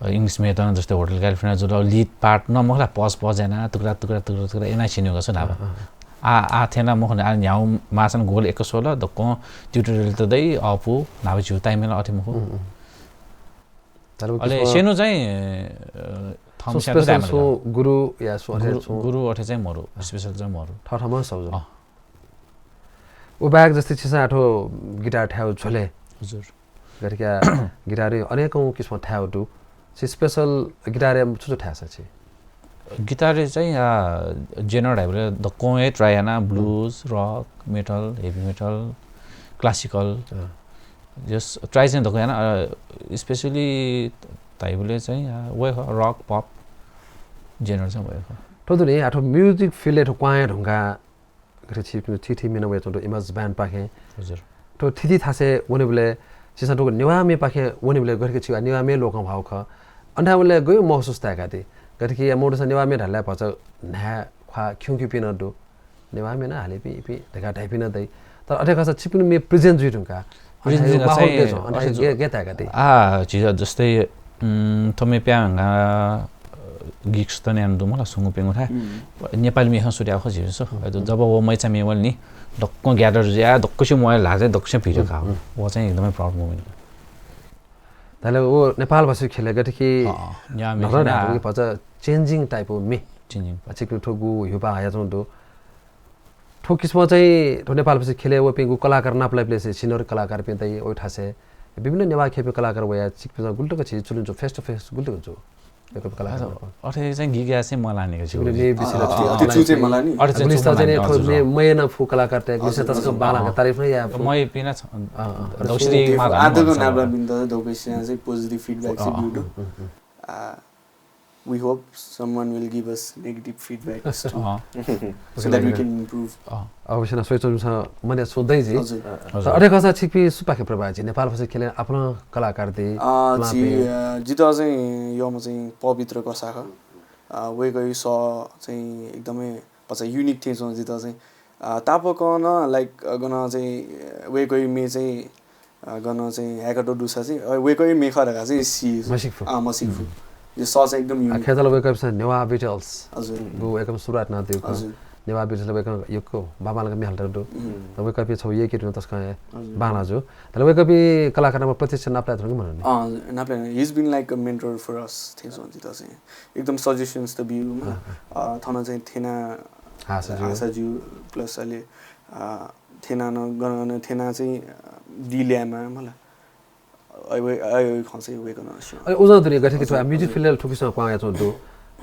अ, English म्येत नं जस्तै होटल क्यालिफोर्निया जुल, लिड पार्ट नं मखु ला, पज पज याना, टुक्रा टुक्रा टुक्रा टुक्रा याना स्यनीगु खः न्हापा। अँ, अँ। आ, आ थें ला मखु नि, आ न्ह्यागु माःसां गोल एक सोल, दक्वं tutorial त दइ, अःपु, न्हापा झीगु time ला अथे मखु। उम्, उम्। तर व अले किसिमं स्यनीगु चाहिँ, अ, थःम्हं स्यनीगु special time ला। छुं गुरु या छुं अथे गुरु, छुं गुरु अथे चाहिँ मरु, अँ। Special चाहिँ मरु। थःथःम्हं सौ जुल। अँ। व बाहेक जस्तै छिसं आः थ्व गिटार थायेगु झ्वलय्। हजुर। गथे कि गिटारय् अनेकौं किसिमं थायेगु दु। छि special गिटारय् छु छु थायेसा छि? गिटारय् चाहिँ, आ, genre धाइबलय् दक्वं हे try याना, blues, rock, metal, heavy metal, classical। अँ। Just try चाहिँ दक्वं याना, आ, specially धाइबलय् चाहिँ, आ, वय् खः, rock, pop genre चाहिँ वय् खः। थ्व दुने आः थ्व music field-य् थ्व क्वहां हे धुंकाः गथे छिपिं थीथी म्ये नं वयाच्वंगु दु Image Band पाखें। हजुर। थ्व थीथी थासय् वनेबलय् छिसं थ्व नेवाः म्येपाखें वनेबलय् गथे कि छिगु नेवाः म्ये लोकंह्वाःगु खः। अन थाय् वनेबलय् गय् महसुस ताय्कादी? गथे कि मनूतय्सं नेवाः म्ये धाःबलय् भचा न्हाय् ख्वाः खिउँखिउपिं नं दु। नेवाः म्ये नं हालीपिं इपिं धकाः धाइपिं नं दइ। तर अथे खःसा छिपिनि म्ये present जुइ धुंकाः अन present थाय् जुइ माहौल चाहिँ गय् च्वं, अन अथे थाय् जु- गय्, गय् ताय्कादी? आ, झीत जस्तै उम्, थ्व म्ये प्यां धुंकाः, अ, gigs त नं यानागु दु मला, सुंगू प्यंगू थाय्। उम्। नेपाली म्ये खँ सुरु याःगु खः झीसं। उम्। जब व मैचा म्ये वल नि, दक्वं gather जुयाः, दक्वसिबय् mobile ल्हाः चाहिँ दक्वसिबय् video उम्, काः। उम्। व चाहिँ एकदमै proud moment। धाःसा व नेपाल भाषाया ख्यलय् गथे कि अँ, अँ। न्ह्यः म्ये न्ह्यः खँ न्ह्यः न्ह्यः। भचा changing type of म्ये। Changing। अ, छिकपिं थ्व गु ह्यूपाः हयाच्वंगु दु। थ्व किसिमं चाहिँ थ्व नेपाल भाषाया ख्यलय् वःपिं गु कलाकार नापलाइबलय् senior कलाकारपिं दइ, वइ थासय् विभिन्न नेवाः ख्यःपिं कलाकार वयाः छिकपिन्सं गुलि तक झी चुलुंचु face to face गुलि तक जू? वय्कःपिं कलाकार अ, नाप। अथे चाहिँ gig याये चाहिँ मलानि का छिकपिनि म्ये बिसेल अ, अ, अथे अ, छु चाहिँ मलानि? अथे गुलिस्ता चाहिँ थ्व म्ये मयना फु कलाकार तय्, गुलिस्ता तसकं बांलाक तारिफ नं याये फु। मय् पिना छ, अ, अ, दौसिरि अ, मा आदक नापलाइपिन्त दौसिरि चाहिँ positive feedback चाहिँ ब्यूगु दु। अ, अ। आ, We hope someone will give us negative feedback too, uh, so that we can improve. अँ। अवश्य नं स्वयाच्वंपिन्सं मनय् छुं दइ जुइ। हजुर। तर अथे खःसा छिकपिं सुपाखे प्रभावित जुइ? नेपाल भाषा ख्यलय् आपालं कलाकार दइ। अ, पुलां झी, पे। अ, जितः चाहिँ यःम्ह चाहिँ पवित्र कसाः खः। अ, वय्कःया सः चाहिँ एकदमै भचा unique थें च्वं जितः चाहिँ। अ, तापाकं नं, like, अ, गन चाहिँ, अ, वय्कःया म्ये चाहिँ, अ, गन चाहिँ हाय्कातः दुसा चाहिँ, अ, वय्कःया म्ये खः धकाः चाहिँ सी। म्हसिके फु। अँ, म्हसिके फु। यो सः चाहिँ एकदम आ, unique। खय्चाल वय्कःपिन्सं नेवाः Beatles हजुर। गु वय्कःपिं सुरुवात यानादीगु। हजुर। नेवाः Beatles वय्कलं यक्व बांबांलाक म्ये हालातःगु दु। उम्, तर वय्कःपिं छगू यय्के धुन तसकं हे हजुर। बांलाः जू। तर वय्कःपिं कलाकारनाप प्रत्यक्ष नापलाये धुन कि मखु नि? अँ, नापलाये। He's been like a mentor for us थें च्वं जितः चाहिँ। एकदम suggestions त बिउ, अँ, अ, थन चाहिँ थेना हासा जू। हासा जू, plus अले, अ, थेना नं गन गन थेना चाहिँ, अ, दिल्यामा मला। अय वय्-, अय वय् खँ चाहिँ वय्कलं स्यं। अले उजं दुने गथे कि थ्व music field-य् थुकिसं क्वहां वयाच्वंगु दु।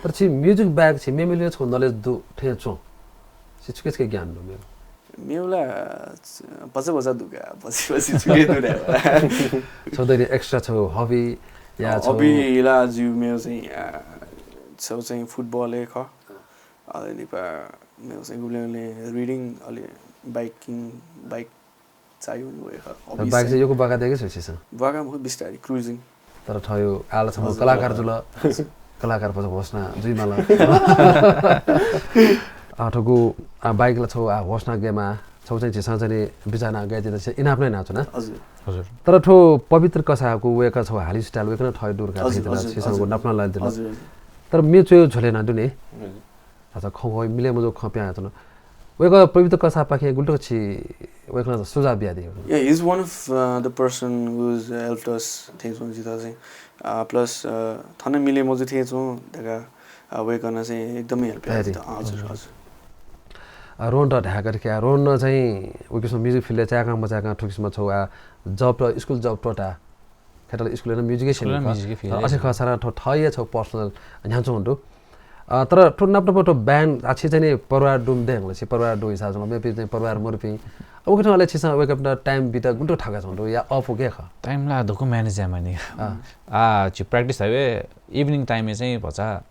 तर छि music बाहेक छि मेमेलिं छगू knowledge दु थें च्वं। छि छुकिया छुकिया ज्ञान दु मेगु? मेगु ला, अ, भचा भचा दु का, भचा भचा छुकिया दु धायेबा। छगू दैनिक extra छगू hobby या छगू hobby ला जू मेगु चाहिँ, अ, छगू चाहिँ football हे खः। अले लिपा मेगु चाहिँ गुबलें गुबलें reading, अले biking, bike चायो नि वय्कः। तर hobby bike चाहिँ चाहिँ यक्व ब्वाका दय्के छ्वइ छिसं? ब्वाका मखु, बिस्तारै cruising। तर थ्व आः ला छम्ह हजुर, कलाकार हजुर। जुल। कलाकार भचा होस याना जुइमाल। अ, थुगु, अ, bike ला छगू, अ, होस याना गयेमाः, छगू चाहिँ झीसं चाहिँ नि बिचाः याना गयेत इनाप नं यानाच्वना। हजुर। हजुर। तर थ्व पवित्र कसाःगु वय्कः छगू हाली style वय्कलं थ्व दुर का हजुर, धइदिल, हजुर, छिसं हजुर। गु नापलाये धयादिल। हजुर, हजुर। तर म्ये च्वयेगु झ्वलय् यानाः दुने। हजुर। अच्छा, खँ ख्वः मिले मजू खँ पिहां च्वन। वय्कः पवित्र कसाःपाखें गुलि तक छि वय्कलं सुझाव बियादी? Yeah, he's one of, uh, the person who's helped us थें च्वं जितः चाहिँ। अ, plus, अ, थन मिले मजू थें च्वं धकाः, अ, वय्कलं चाहिँ एकदमै help याः यादी। जितः। हजुर, हजुर। अ, रोहनत धायेगु खः, रोहनं चाहिँ उकिसं music field-य् चाय्कं मचाय्कं थुकिसं छगू, अ, job त, school job त्वःता। खय्‌तल school-य् नं music-य् स्यनीगु खः। Music field-य् अथे खःसा नं थ्व थःगु हे छगू personal न्ह्यानाच्वंगु दु। अ, तर थ्व नाप नाप थ्व band, आ, छि चाहिँ नि परिवार दुम्ह दय्कल, छि परिवार दुगु हिसाबं च्वंगु, मेपिं चाहिँ परिवार मरुपिं। अ, उकिं अले छिसं वय्कःपिन्त time बीत गुलि तक थाकुच्वंगु दु या अःपु गय् खः? Time ला धक्व manage यायेमानि। अँ। आ, छि practice याये evening time-य् चाहिँ भचा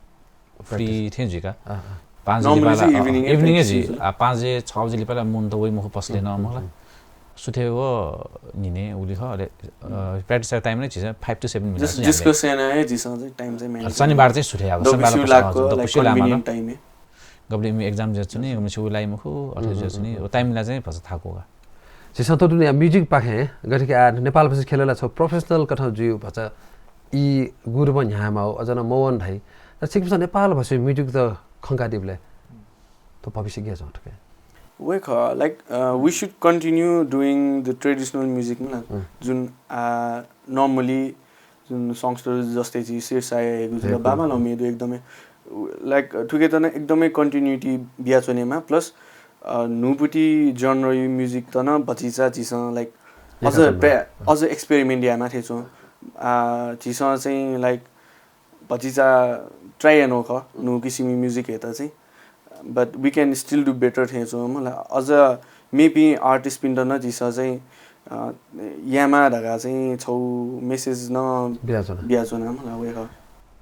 free थें जुइ का। अँ, अँ। पाँच बजे normally लिपा चाहिँ ला, evening-य् evening-य् practice जुइ। जुइ। आ, पाँच बजे, छ बजे लिपा ला मनूत वइ मखु पसलय् नं, उम्, मखु ला। उम्, उम्। सुथय् व न्हिनय् उलि खः, अले, अ, practice time-य् झीसं five to seven minutes discuss याना हे झीसं चाहिँ time चाहिँ manage। शनिबार चाहिँ सुथय् याःगु, दक्व शनिबार स्यू ला लाक्क, दक्व like, स्यू लाःमाः convenient time-य्। गबलें इमि exam जुयाच्वनी, गबलें स्यू लाइ मखु, अथे जुयाच्वनी। व time ला चाहिँ भचा थाकु का। झीसं थ्व दुने music पाखें गथे कि आ, नेपाल भाषा ख्यलय् ला छगू professional कथं जुइ भचा ई गुरुबं न्ह्यायेमाः, अझ नं मवं धाइ। तर छिकपिन्सं नेपाल भाषा music त खंकादीबलय् थ्व भविष्य गय् च्वं थुके? वय्कः, like, uh, we should continue doing the traditional music मला, उम्। जुन, आ, normally जुन songster जस्तै झी शेरशाह याःगु जुल, बाबांलं म्ये दु एकदमै, like, थुकेत नं एकदमै continuity बियाच्वनेमाः, plus, अ, न्हूपिं genre-या music-त नं भतिचा झीसं, like, अझ अझ experiment यायेमाः थें च्वं। आ, झीसं चाहिँ, like, भतिचा try यानागु खः, न्हू किसिमया music-यात चाहिँ। But we can still do better थें च्वं मला। अझ मेपिं artist-पिन्त नं झीसं चाहिँ, अ, यायेमाः धकाः चाहिँ छगू message नं बियाच्वना। बियाच्वना मला वय्कः।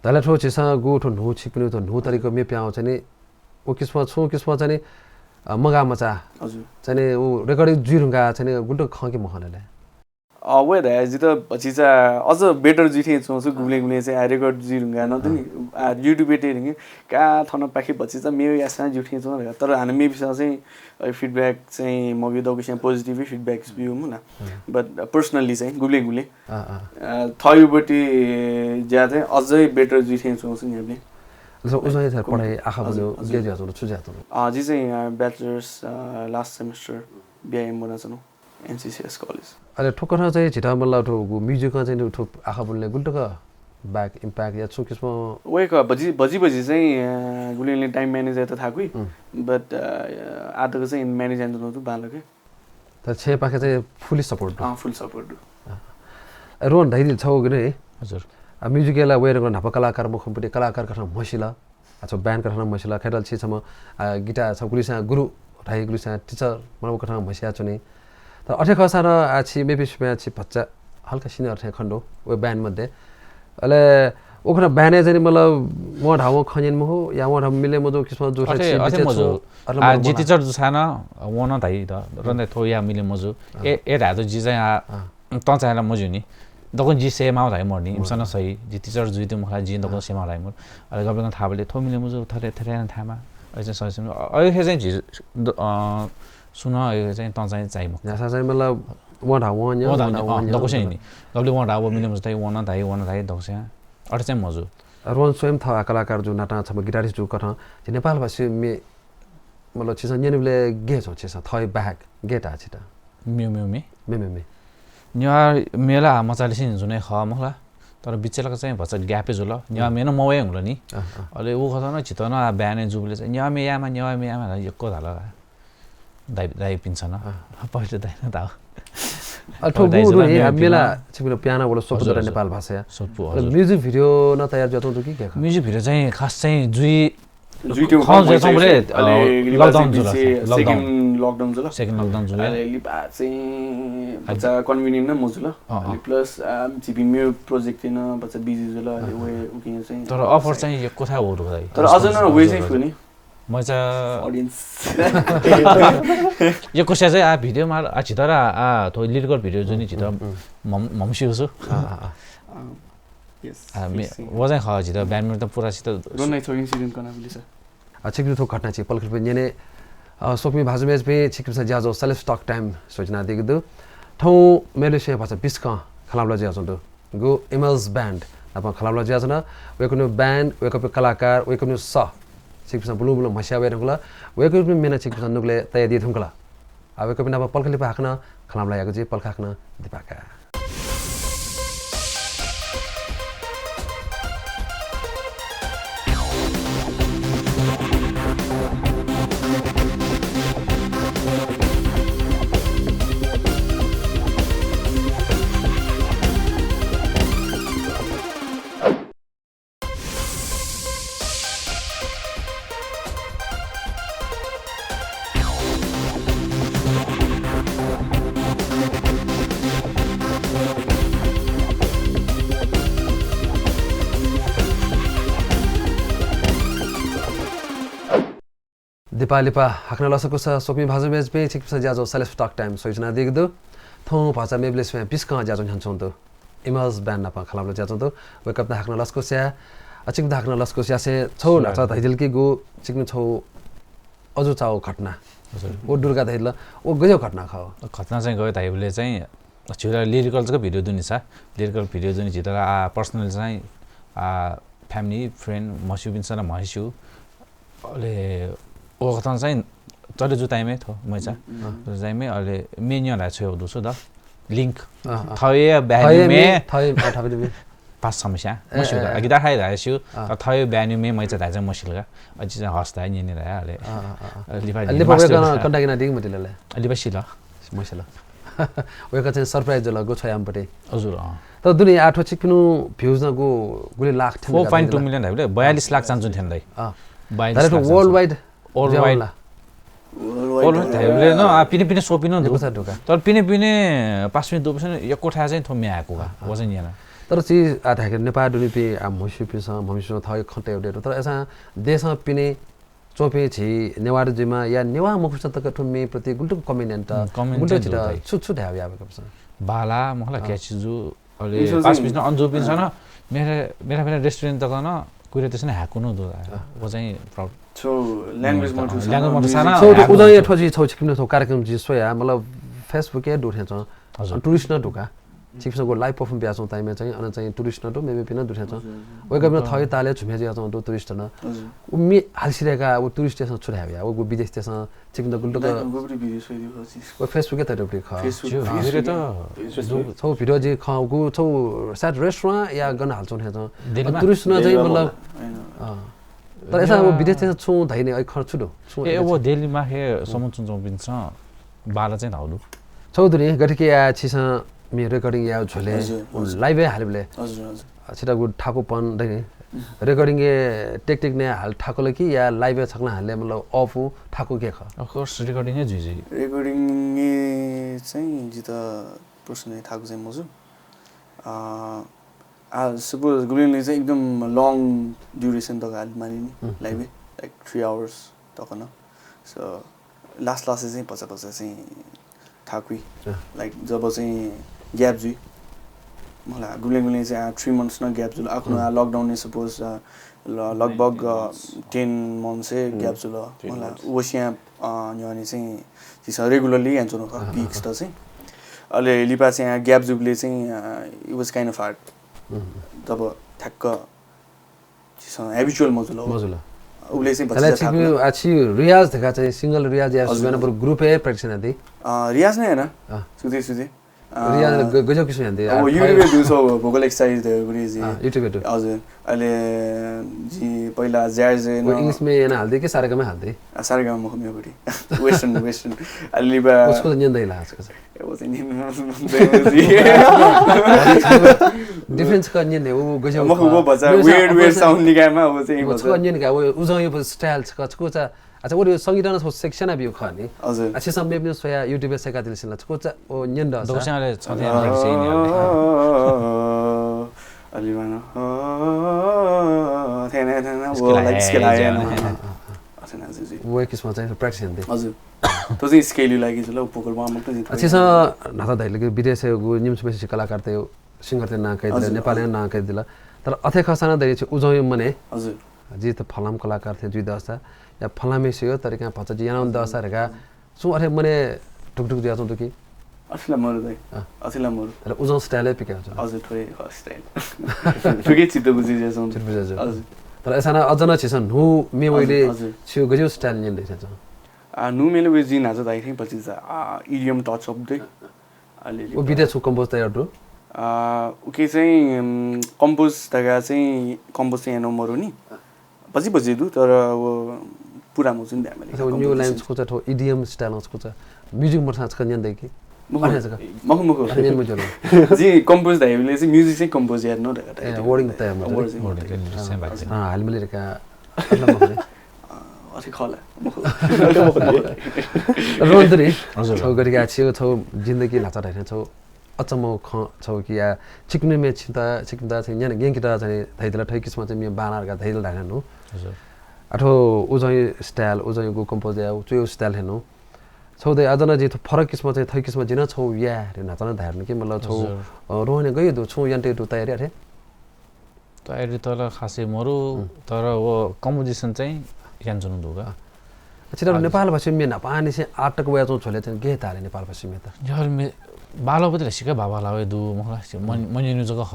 धाःसा थ्व झीसं गु थ्व न्हू छिकपिनिगु थ्व न्हू तरिका म्ये पिहां वःगु चाहिँ नि, व किसिमं छुं किसिमं चाहिँ नि, अ, मगाःमचाः हजुर। चाहिँ नि व record जुइ धुंकाः चाहिँ नि गुलि तक खं कि मखं ले? अ, वय् धाये जितः भतिचा अझ better जुइ थें च्वं छु, गुबलें गुबलें चाहिँ आ record जुइ धुंकाः नं दनि, आ, YouTube-य् तये धुंकाः का थनपाखे भतिचा मेगु याःसां जुइ थें च्वं धकाः। तर हानं मेपिसं चाहिँ, अ, feedback चाहिँ मब्यू, दक्वसियां positive feedback ब्यू मला। But, अ, personally चाहिँ गुबलें गुबलें, अँ, अँ। अ, थःगु पट्टि ज्या चाहिँ अझै better जुइ थें च्वं छु न्ह्याबलें। अले उजं हे पढाइ आखः ब्वनेगु हजुर, हजुर। गय् जुयाच्वंगु, छु जुयाच्वंगु? अ, जि चाहिँ, अ, bachelor's, अ, last semester B I M ब्वनाच्वनागु। N C C S college। अले थुकथं चाहिँ झीत मतलब थुगु music-ं चाहिँ थ्व आखः ब्वनेगु गुलि तक back impact या छुं किसिमं? वय्कः भजि, भजि भजि चाहिँ, अ, गुलिं time manage यायेत थाकुइ। But, अ, आः तक चाहिँ manage यानाच्वनागु दु बांलाक। तर छेँपाखें चाहिँ fully support दु? अँ, full support दु। अँ। अ, रोहन धाइदिल छगू गने। हजुर। अ, music-य् ला वय् नं न्हापा कलाकार मखुपिं कलाकार कथं म्हसिल। आ, छगू band कथं नं म्हसिल, खय्‌तल छि छम्ह, आ, guitar छगू गुलिस्यां गुरु धाइ, गुलिस्यां teacher, मतलब व कथं म्हसियाच्वनी। तर अथे खःसां नं, आ, छि मेपिं स्वयां छि भचा हल्का senior थें खने दु, व band मध्ये। अले उखुन्हु band-य् चाहिँ मतलब वं धाःवं खँ न्यने मखु, या वं धाःवं मिले मजू किसिमं जूसा अथे, छि अथे बिचय् मजू। छु अथे आ, मजू जिं बना। Teacher जूसां नं वं नं धाइ द, रन्दै थ्व या मिले मजू। अँ। ए, ए धाये दु जि चाहिँ आ, अँ। तं चाहिँ ला मज्यू नि। दक्वं जि सयेमाः धाइ मरु नि, इमिसं नं सइ। जि teacher जुइ दु मखु ला, जिं दक्वं सयेमाः धाइ मरु। अले गबलें थाबले थ्व मिले मजू, थथे, थथे याना थायेमाः। अले चाहिँ सय सय, अ, अ, हे चाहिँ झी, द, अ, सुन, अ, चाहिँ तं चाहिँ चाहिँ मखु। न्ह्यासा चाहिँ मतलब वं धाःवं न्यं, वं धाःवं वं धाःवं न्यं, अँ, न्यं, दक्वस्यां वं नि। गबलें वं धाःवं मिले मजू धाइ, वं नं धाइ, वं नं धाइ, दक्वस्यां। अथे चाहिँ मजू। रोहन स्वयं थः कलाकार जू नातां छम्ह guitarist जू कथं झी नेपाल भाषी मे, मतलब छिसं न्यनेबलय् गय् च्वं छिसं थः बाहेक गय् ताः छित? मेव मेव मे? मेव मेव मे। नेवाः मे ला मचालिसे जुने खः मखु ला। तर बिचय् लाक चाहिँ भचा gap जुल। नेवाः मे नं मवये हुल नि। अँ, अँ। अले उ कथं नं झीत नं आ band-य् जूबलय् चाहिँ नेवाः मे यायेमाः, नेवाः मे यायेमाः यक्व धाल का। दाइ, दाइपिन्सं नं। अँ। पहिले दाइनं धाः। अ, थ्व पहिले दाइजु गुगु नं हे, आ, मेवाः मेला पिन्हः। छिकपिनि पियानो वल स्वपु हजुर, दरा हजुर। नेपाल भाषाया। स्वपु, अ, हजुर। Music video नं तयार जुयाच्वंगु दु कि गय् खः? Music video चाहिँ खास चाहिँ जुइ जुइत्यंगु खः, खः, जुइ चाहिँ मैले, अले अ, लिपा lockdown चाहिँ जुल, बिचय् lockdown। Second lockdown जुल। Second lockdown जुल। अले लिपा चाहिँ हजुर। बच्चा convenient नं मजुल। अँ, अँ। अले plus, आ, झीपिं मेव project-य् नं बच्चा busy जुल, अले अँ। वे उकिं चाहिँ तर offer चाहिँ यक्व थाय् वःगु दु का दाइ। तर अझ नं हजुर, वे चाहिँ हजुर। फु नि। मचा audience। यक्वस्यां चाहिँ आ video माल, आ झीत ला, आ थ्व lyrical video जुनि झीत उम्, उम्। म्हम-, म्हमस्यू छु। आ, आ, आ। अँ, yes, आ, मे-, fixing। व चाहिँ खः झीत band member त पुरा छित रोहन दाइ, थ्व incident कनाबिल सा। आ, छिकपिनि थ्व घटना चाहिँ पलख लिपा न्यने, अ, स्वकुमि भाजु मय्जुपिं, छिकपिन्सं ज्याझ्वः Celebs Talk Time स्वयाच्वनादीगु दु। थौं मेलुसे भचा बिस्कं खँल्हाबल्हा जुयाच्वंगु दु। गु Imals Band नाप खँल्हाबल्हा जुयाच्वन। वय्कःपिनि band, वय्कःपिनि कलाकार, वय्कःपिनि सः छिकपिन्सं बुलुं बुलुं म्हस्याः वये धुंकल। वय्कःपिनि मे नं छिकपिन्सं नुगलय् तयादी धुंकल। आ, वय्कःपिं नाप पलख लिपा हाकनं खँल्हाबल्हा यायेगु जुइ, पलख हाकनं दिपाका। दिपाः लिपा हाकनं लसकुस स्वकुमि भाजु मय्जुपिं, छिकपिन्सं ज्याझ्वः Celebs Talk Time स्वयाच्वनादीगु दु। थौं भचा मेबलय् स्वयां बिस्कं ज्याझ्वः न्ह्यानाच्वंगु दु। Imals Band नाप खँल्हाबल्हा जुयाच्वंगु दु। वय्कःपिन्त हाकनं लसकुस या। अ, छिकपिन्त हाकनं लसकुस यासें छगू न्हाचः धयादिल कि गु छिकपिनि छगू अजू चाःगु घटना। हजुर। व दु धकाः धयादिल। व गज्याःगु घटना खः? घटना चाहिँ गज्याःगु धाइबलय् चाहिँ झीगु ला lyrical जक video दु नि सा। Lyrical video दु नि, झीत ला, आ, personal चाहिँ, आ, family, friend, म्हस्यूपिन्सं ला म्हस्यू। अले व कथं चाहिँ चले जू time-य् थ्व मैचा। उम्, उम्। चले जू time-य् अले मे न्यं धाये छ्वयागु दु छु द। Link। अँ, अँ। थःगु band-य् थःगु मे, मे, थःगु, अँ, थःगु मे। पास समस्या। ए, मस्यू ए, का। ए। Guitar हाइ धाये स्यू, अँ। तर थःगु band-य् मे मैचा धाये चाहिँ मसिल का। अझ चाहिँ हस धाये न्यने धाये अले। अँ, अँ, अँ, अँ। लिपा लिपा master वय्कलं का। Contact यानादीगु मतिल ले। लिपा सिल। मसिल। वय्कः चाहिँ surprise जुल, गु छ्वयाम्ह पति। हजुर, अँ। तर दुने आः थ्व छिकपिनि views नं गु, गुलि लाख थ्यन four point two million धाइबलय् बयालिस लाख चान्चुन थ्यन दाइ। अँ। बयालिस लाख चान्चुन। Worldwide। Worldwide। Worldwide। Worldwide धाइबलय् नं, आ, पिने पिने स्वपिं नं दु। दुगुसा दुका। तर पिने पिने पासापिं दुपिन्सं यक्व थाय् चाहिँ थ्व म्ये हायेकू का। अँ, अँ। व चाहिँ न्यना। तर छि, आ, धायेके नेपाः दुनेपिं, आ, म्हस्यूपिन्सं, म्हमस्यूपिन्सं थःगु खँ तयागु दु। तर अय्सां देशं पिने च्वंपिं झी नेवाः जुइमा या नेवाः मखुपिन्सं तक थ्व म्ये प्रति गुलि तक comment यानात, उम्, comment गुलि तक चाहिँ झीत दु भाइ। छु, छु धायेगु याःपिं खःपिन्सं? बांला मखु ला, अँ। क्याची जू, अले इन्सान पासापिन्सं चाहिँ अन जूपिन्सं नं मेरा, मेरा, मेरा restaurant तक नं कुइरा तय्सं नं हायेकू नं दु। अँ। व चाहिँ proud। छौ language मन्त, मन्त साना, language मन्त साना, छौ हायेकू उदाहरण मन्त। थ्व जि छौ छिकपिनि थ्व कार्यक्रम जि स्वया, मतलब Facebook-य् दु थें च्वं। हजुर। Tourist नं दु का। छिकपिन्सं गु live perform बियाच्वं time-य् चाहिँ, अन चाहिँ tourist नं दु, मेमेपिं नं दु थें च्वं। हजुर, हजुर। वय्कःपिं नं थःगु तालय् झुमे जुयाच्वं दु tourist नं। हजुर। उ म्ये हाले सिधय्काः उ tourist-तय्सं छु धायेगु याः, व गु विदेशीतय्सं छिकपिन्त गुलि तक। व Facebook-य् तयातःगु खः। Facebook, छौ video त Facebook। छौ video जि खः, गु छौ सायद restaurant या गन हालाच्वं थें च्वं। दिल्लीमा? Tourist नं चाहिँ दिल्लीमा मतलब, अँ। तर अय्सां व विदेशीतय्सं छुं धाइ नि, अय् खँ छु दु? छुं ए, व दिल्लीमा हे समु च्वंच्वंपिन्सं बांला चाहिँ धाउ दु। छौ दुने, गथे कि या छिसं मे recording यायेगु झ्वलय्, हजुर, हजुर। Live-य् हालेबलय्। हजुर, हजुर। अ, छितःगु थाकुपन दनि। Recording-य् टेक टेक नये हाले थाकुल कि या live-य् छकलं हाले मतलब अःपु थाकु गय् खः? Of course, recording हे जुइ जुइ। Recording-य् चाहिँ जितः personally थाकु चाहिँ मजू। अ, आ सपोज गुबलेंगुलें चाहिँ एकदम लङ ड्युरेसन तक हाले माली नि, लाइभ, लाइक थ्री आवर्स तक न। सो लास्ट लास्ट चाहिँ भचा भचा चाहिँ थाकुइ, लाइक जब चाहिँ ग्याप जुइ, मला गुबलेंगुलें चाहिँ आ थ्री मन्थ्स न ग्याप जुल। आखुन आ लकडाउन सपोज लगभग टेन मन्थ्स ग्याप जुल। मला वसिया न्ह्यःने चाहिँ झीसं रेगुलरली यानाच्वनु खः पिक्स त चाहिँ। अले लिपा चाहिँ आ ग्याप जुबले चाहिँ it was kind of hard। जब ठ्याक्क झीसं ह्याबिचुअल मजुल। मजुल। उबले चाहिँ भचा आछि रियाज धका चाहिँ सिंगल रियाज या सुबेन बरु ग्रुप हे प्र्याक्टिस याना दे। रियाज नै हैन। सुधे सुधे। रियाज गजब किसिम याना दे। अब युट्युबे दु छ, भोकल एक्सरसाइज धयो गुरुजी। युट्युबे दु। हजुर। अले जी पहिला ज्याज इंग्लिश मे याना हाल दे कि सारेगामा हाल दे? सारेगामा मखु मेगुटी। Western western. अले लिपा उसको न्यन दै ला आजको चाहिँ। डिफरेन्स क न्यन उ गजब मखु वो भचा। वेड वेड साउन्ड निकायमा वो चाहिँ भचा। न्यन का वो उजं यो स्टाइल छ कचको छ। अच्छा वो संगीत न सेक्सन अब यो खनी। हजुर। अच्छा सम मेप सोया युट्युबे सेका दिल सिला छको छ ओ न्यन द छ। दोकानले छ थे। अलिवान। थेने थेने वो लाइक स्केल आया। अच्छा ना जी। वो किसिम चाहिँ प्र्याक्टिस याना दे। हजुर। तो चाहिँ स्केल लागि जुल भोकल वार्म अप त। अच्छा स नाता दैले विदेश गु निम्स बेसी कलाकार त सिंगर त नां कहि दिला, नेपाली नां कहि दिला। तर अथे खसाना दै उजं मने। हजुर। जी त फलाम कलाकार थे जुइ दसा या फलामे से यो तरिका भचा जी याना दसा रेगा। सु अथे मने ढुकढुक दिया चौं दुकी। अथिला मरु दै। अथिला मरु। तर उजं स्टाइल पिका छ। हजुर थोरै स्टाइल। थुके चित्त बुझे जे सौं। चित्त बुझे जे। हजुर। तर ऐसा ना अझ न छिसन नु मे वइले छिउ गजब स्टाइल न्यन दै छ। आ नु मेले वे जी नाच दाइ थिं पछि आ इडियम टच अप दे। अलिअलि। ओ बिते छु कम्पोज तयार दु? आ उके चाहिँ कम्पोज तगा चाहिँ कम्पोज चाहिँ यानो मरु नि। पछि पछि दु तर वो पुरा मजुन दे। अच्छा न्यू लाइन छकुचा थो इडियम स्टाइल छकुचा म्युजिक मरसा छक न्यन दै कि? मखु मखु। न्यन मजुल। जी कम्पोज दाइ विले चाहिँ म्युजिक चाहिँ कम्पोज यार न दगा। वर्डिङ तयार मरु। हाल मिले रेका। अथे खला। रोहन तुरी। हजुर। छौ गरिका छियो छौ जिन्दगी लाचा धाइना छौ अचम्म खँ छौ कि या छिकपिनि मे छिन्ता छिकपिन्ता चाहिँ न्यान गेंकिता चाहिँ धैदला थै किसिम चाहिँ मे बानार का धैदला धाइना नु। हजुर। अथो उजं स्टाइल उजं गु कम्पोज या उचो स्टाइल हेनु। छौ दे अझ न जि फरक किसिम चाहिँ थै किसिम जिन छौ या रे नाचन धाइरन कि मतलब छौ रोहन गयो दु छौ यन्टे दु तयारी अथे। तयारी त खासै मरु। तर वो कम्पोजिसन चाहिँ यान जुनु दुगा। छिटा नेपाल भाषा मे नापानी से आटक वया चौ छोले चाहिँ गे ताले नेपाल भाषा मे त। यार मे बालो बदले सिका बाबा लावे दु मखला से मन मन जक ह।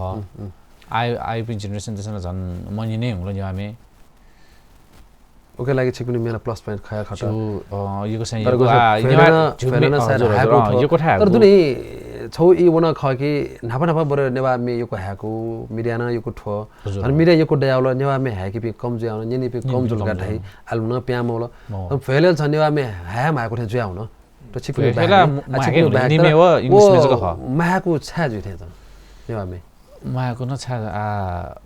आइ आइ पिन जेनेरेसन त सन झन मन नै हुलो यामे। ओके लागि छिकपिनि मेला प्लस पोइन्ट खया खत। यो को चाहिँ यो को आ फेन साइड हाको यो को थाय् तर दुने छौ इ वन ख कि नापा नापा बर नेवा मे यो को हाको मिडिया न यो को ठो। हजुर। अनि मिडिया यक्व दयावल नेवामे हाय्‌कीपिं कम जुयावन, न्यनीपिं कम जुल का धाइ। आलु न प्यां मवल। भ्वय्‌लय् छ नेवामे हाय् माय्‌कु थें जुयावन। त छिकपिनि बाहेक, आ छिकपिनि बाहेक, तर व माय्‌कु छाय् जुइ थें त नेवामे। माय्‌कु न छाय् आ।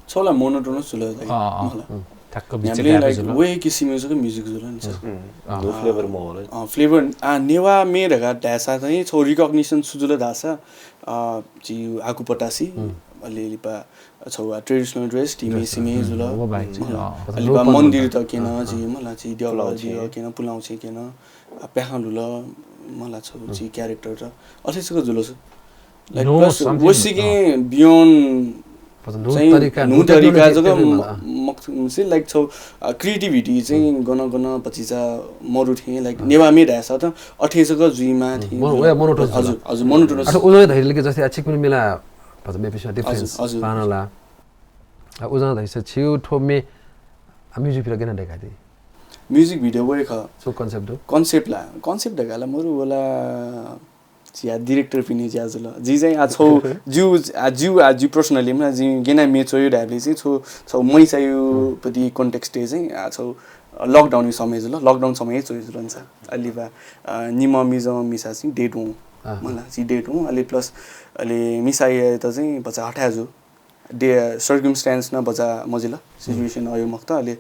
छौला मोनोटोनस जुल। अँ, अँ। ठ्याक्क बिचय् gap जुल। वे किसिमया जक म्युजिक जुल नि सर। नो फ्लेभर मवल। अँ, फ्लेभर आ नेवामे धका धाय्‌सा चाहिँ छौ रिकग्निसन छु जुल धाःसा, अ, जि हाकु पटासी, अले लिपा छौ आ ट्रेडिसनल ड्रेस, टिमे सिमे जुल। अले लिपा मन्दिर त केन, जि मला जि देवालय जि केन, पुलांउ छेँ केन, आ प्याखं लुल, मला छौ जि क्यारेक्टर त अथे जक जुल। लाइक प्लस वसिके बियोन्ड नु तरिका जक मक्सी लाइक छौ क्रिएटिभिटी चाहिँ गन गन पछिचा मरु थें लाइक नेवामे धाय्‌सा त अथे जक जुइमा थें। हजुर, हजुर, मोनोटोनस। अच्छा उजं धैले कि जस्तै आ छिकपिनि मेला भचा मेपिसं डिफरेन्स पानला। आ उजं धैसा छिउ ठो मे आ म्युजिक भिडियो गेना देखादी। म्युजिक भिडियो वे ख। सो कन्सेप्ट दु। कन्सेप्ट ला, कन्सेप्ट धकाला मरु वला। जिया डिरेक्टर पिने ज्या जुल। जि चाहिँ आ छौ ज्यू आ ज्यू आ ज्यू पर्सनली मला जि गेना मे च्वयु धाय्‌बलय् चाहिँ छौ छौ मै चायु पति कन्टेक्स्ट चाहिँ आ छौ लकडाउन समय जुल। लकडाउन समय च्वयु जुल नि सर। अलिबा निम मिजं मिसा चाहिँ डेट हुँ। मला जि डेट हुँ। अले प्लस अले मिसाया त चाहिँ बच्चा हठाय् जु। दे सर्कमस्टान्स न बच्चा मजिल। सिचुएसन अयु मखत अले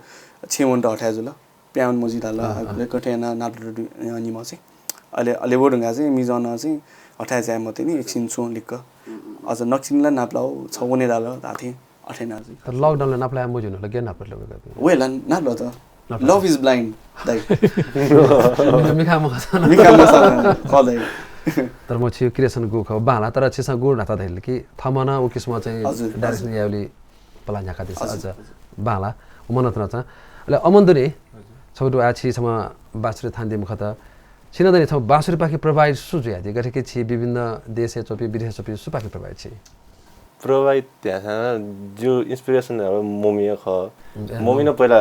छेँ वन्त हठाय् जुल। प्याउन मजि धाल। अले कठे ना नाटक निम चाहिँ अले अले वो ढुंगा चाहिँ मिजन चाहिँ हठाय् जाय मते नि एकछिन छु लिक्क। अझ नक्सिन ला नापलाउ छ वने दाल धाथें अथे ना जुइ। तर लकडाउनले नापलाया मजुन ल गे नापल वय्‌कःपिं। वय्‌ला नापला त। Love is blind दाइ। मिखा मखा मिखा मखा दाइ। तर म छियो क्रिएसन गु खः बांला तर छिसा गु नाता धैल कि थमन उ किसिम चाहिँ डाइरेक्सन यावली पला न्याका दिस अझ बांला उमन तना चाहिँ अले अमन दुने छौटु आ छि छमा बासुरी थान दिम खत छिना दनि छमा बासुरी पाखे प्रभावित सु जुया दि गथे कि छि विभिन्न देशे चोपी विदेश चोपी सु पाखे प्रभावित छि प्रभावित ध्यासा जो इन्स्पिरेसन अब मम्मी ख मम्मी न पहिला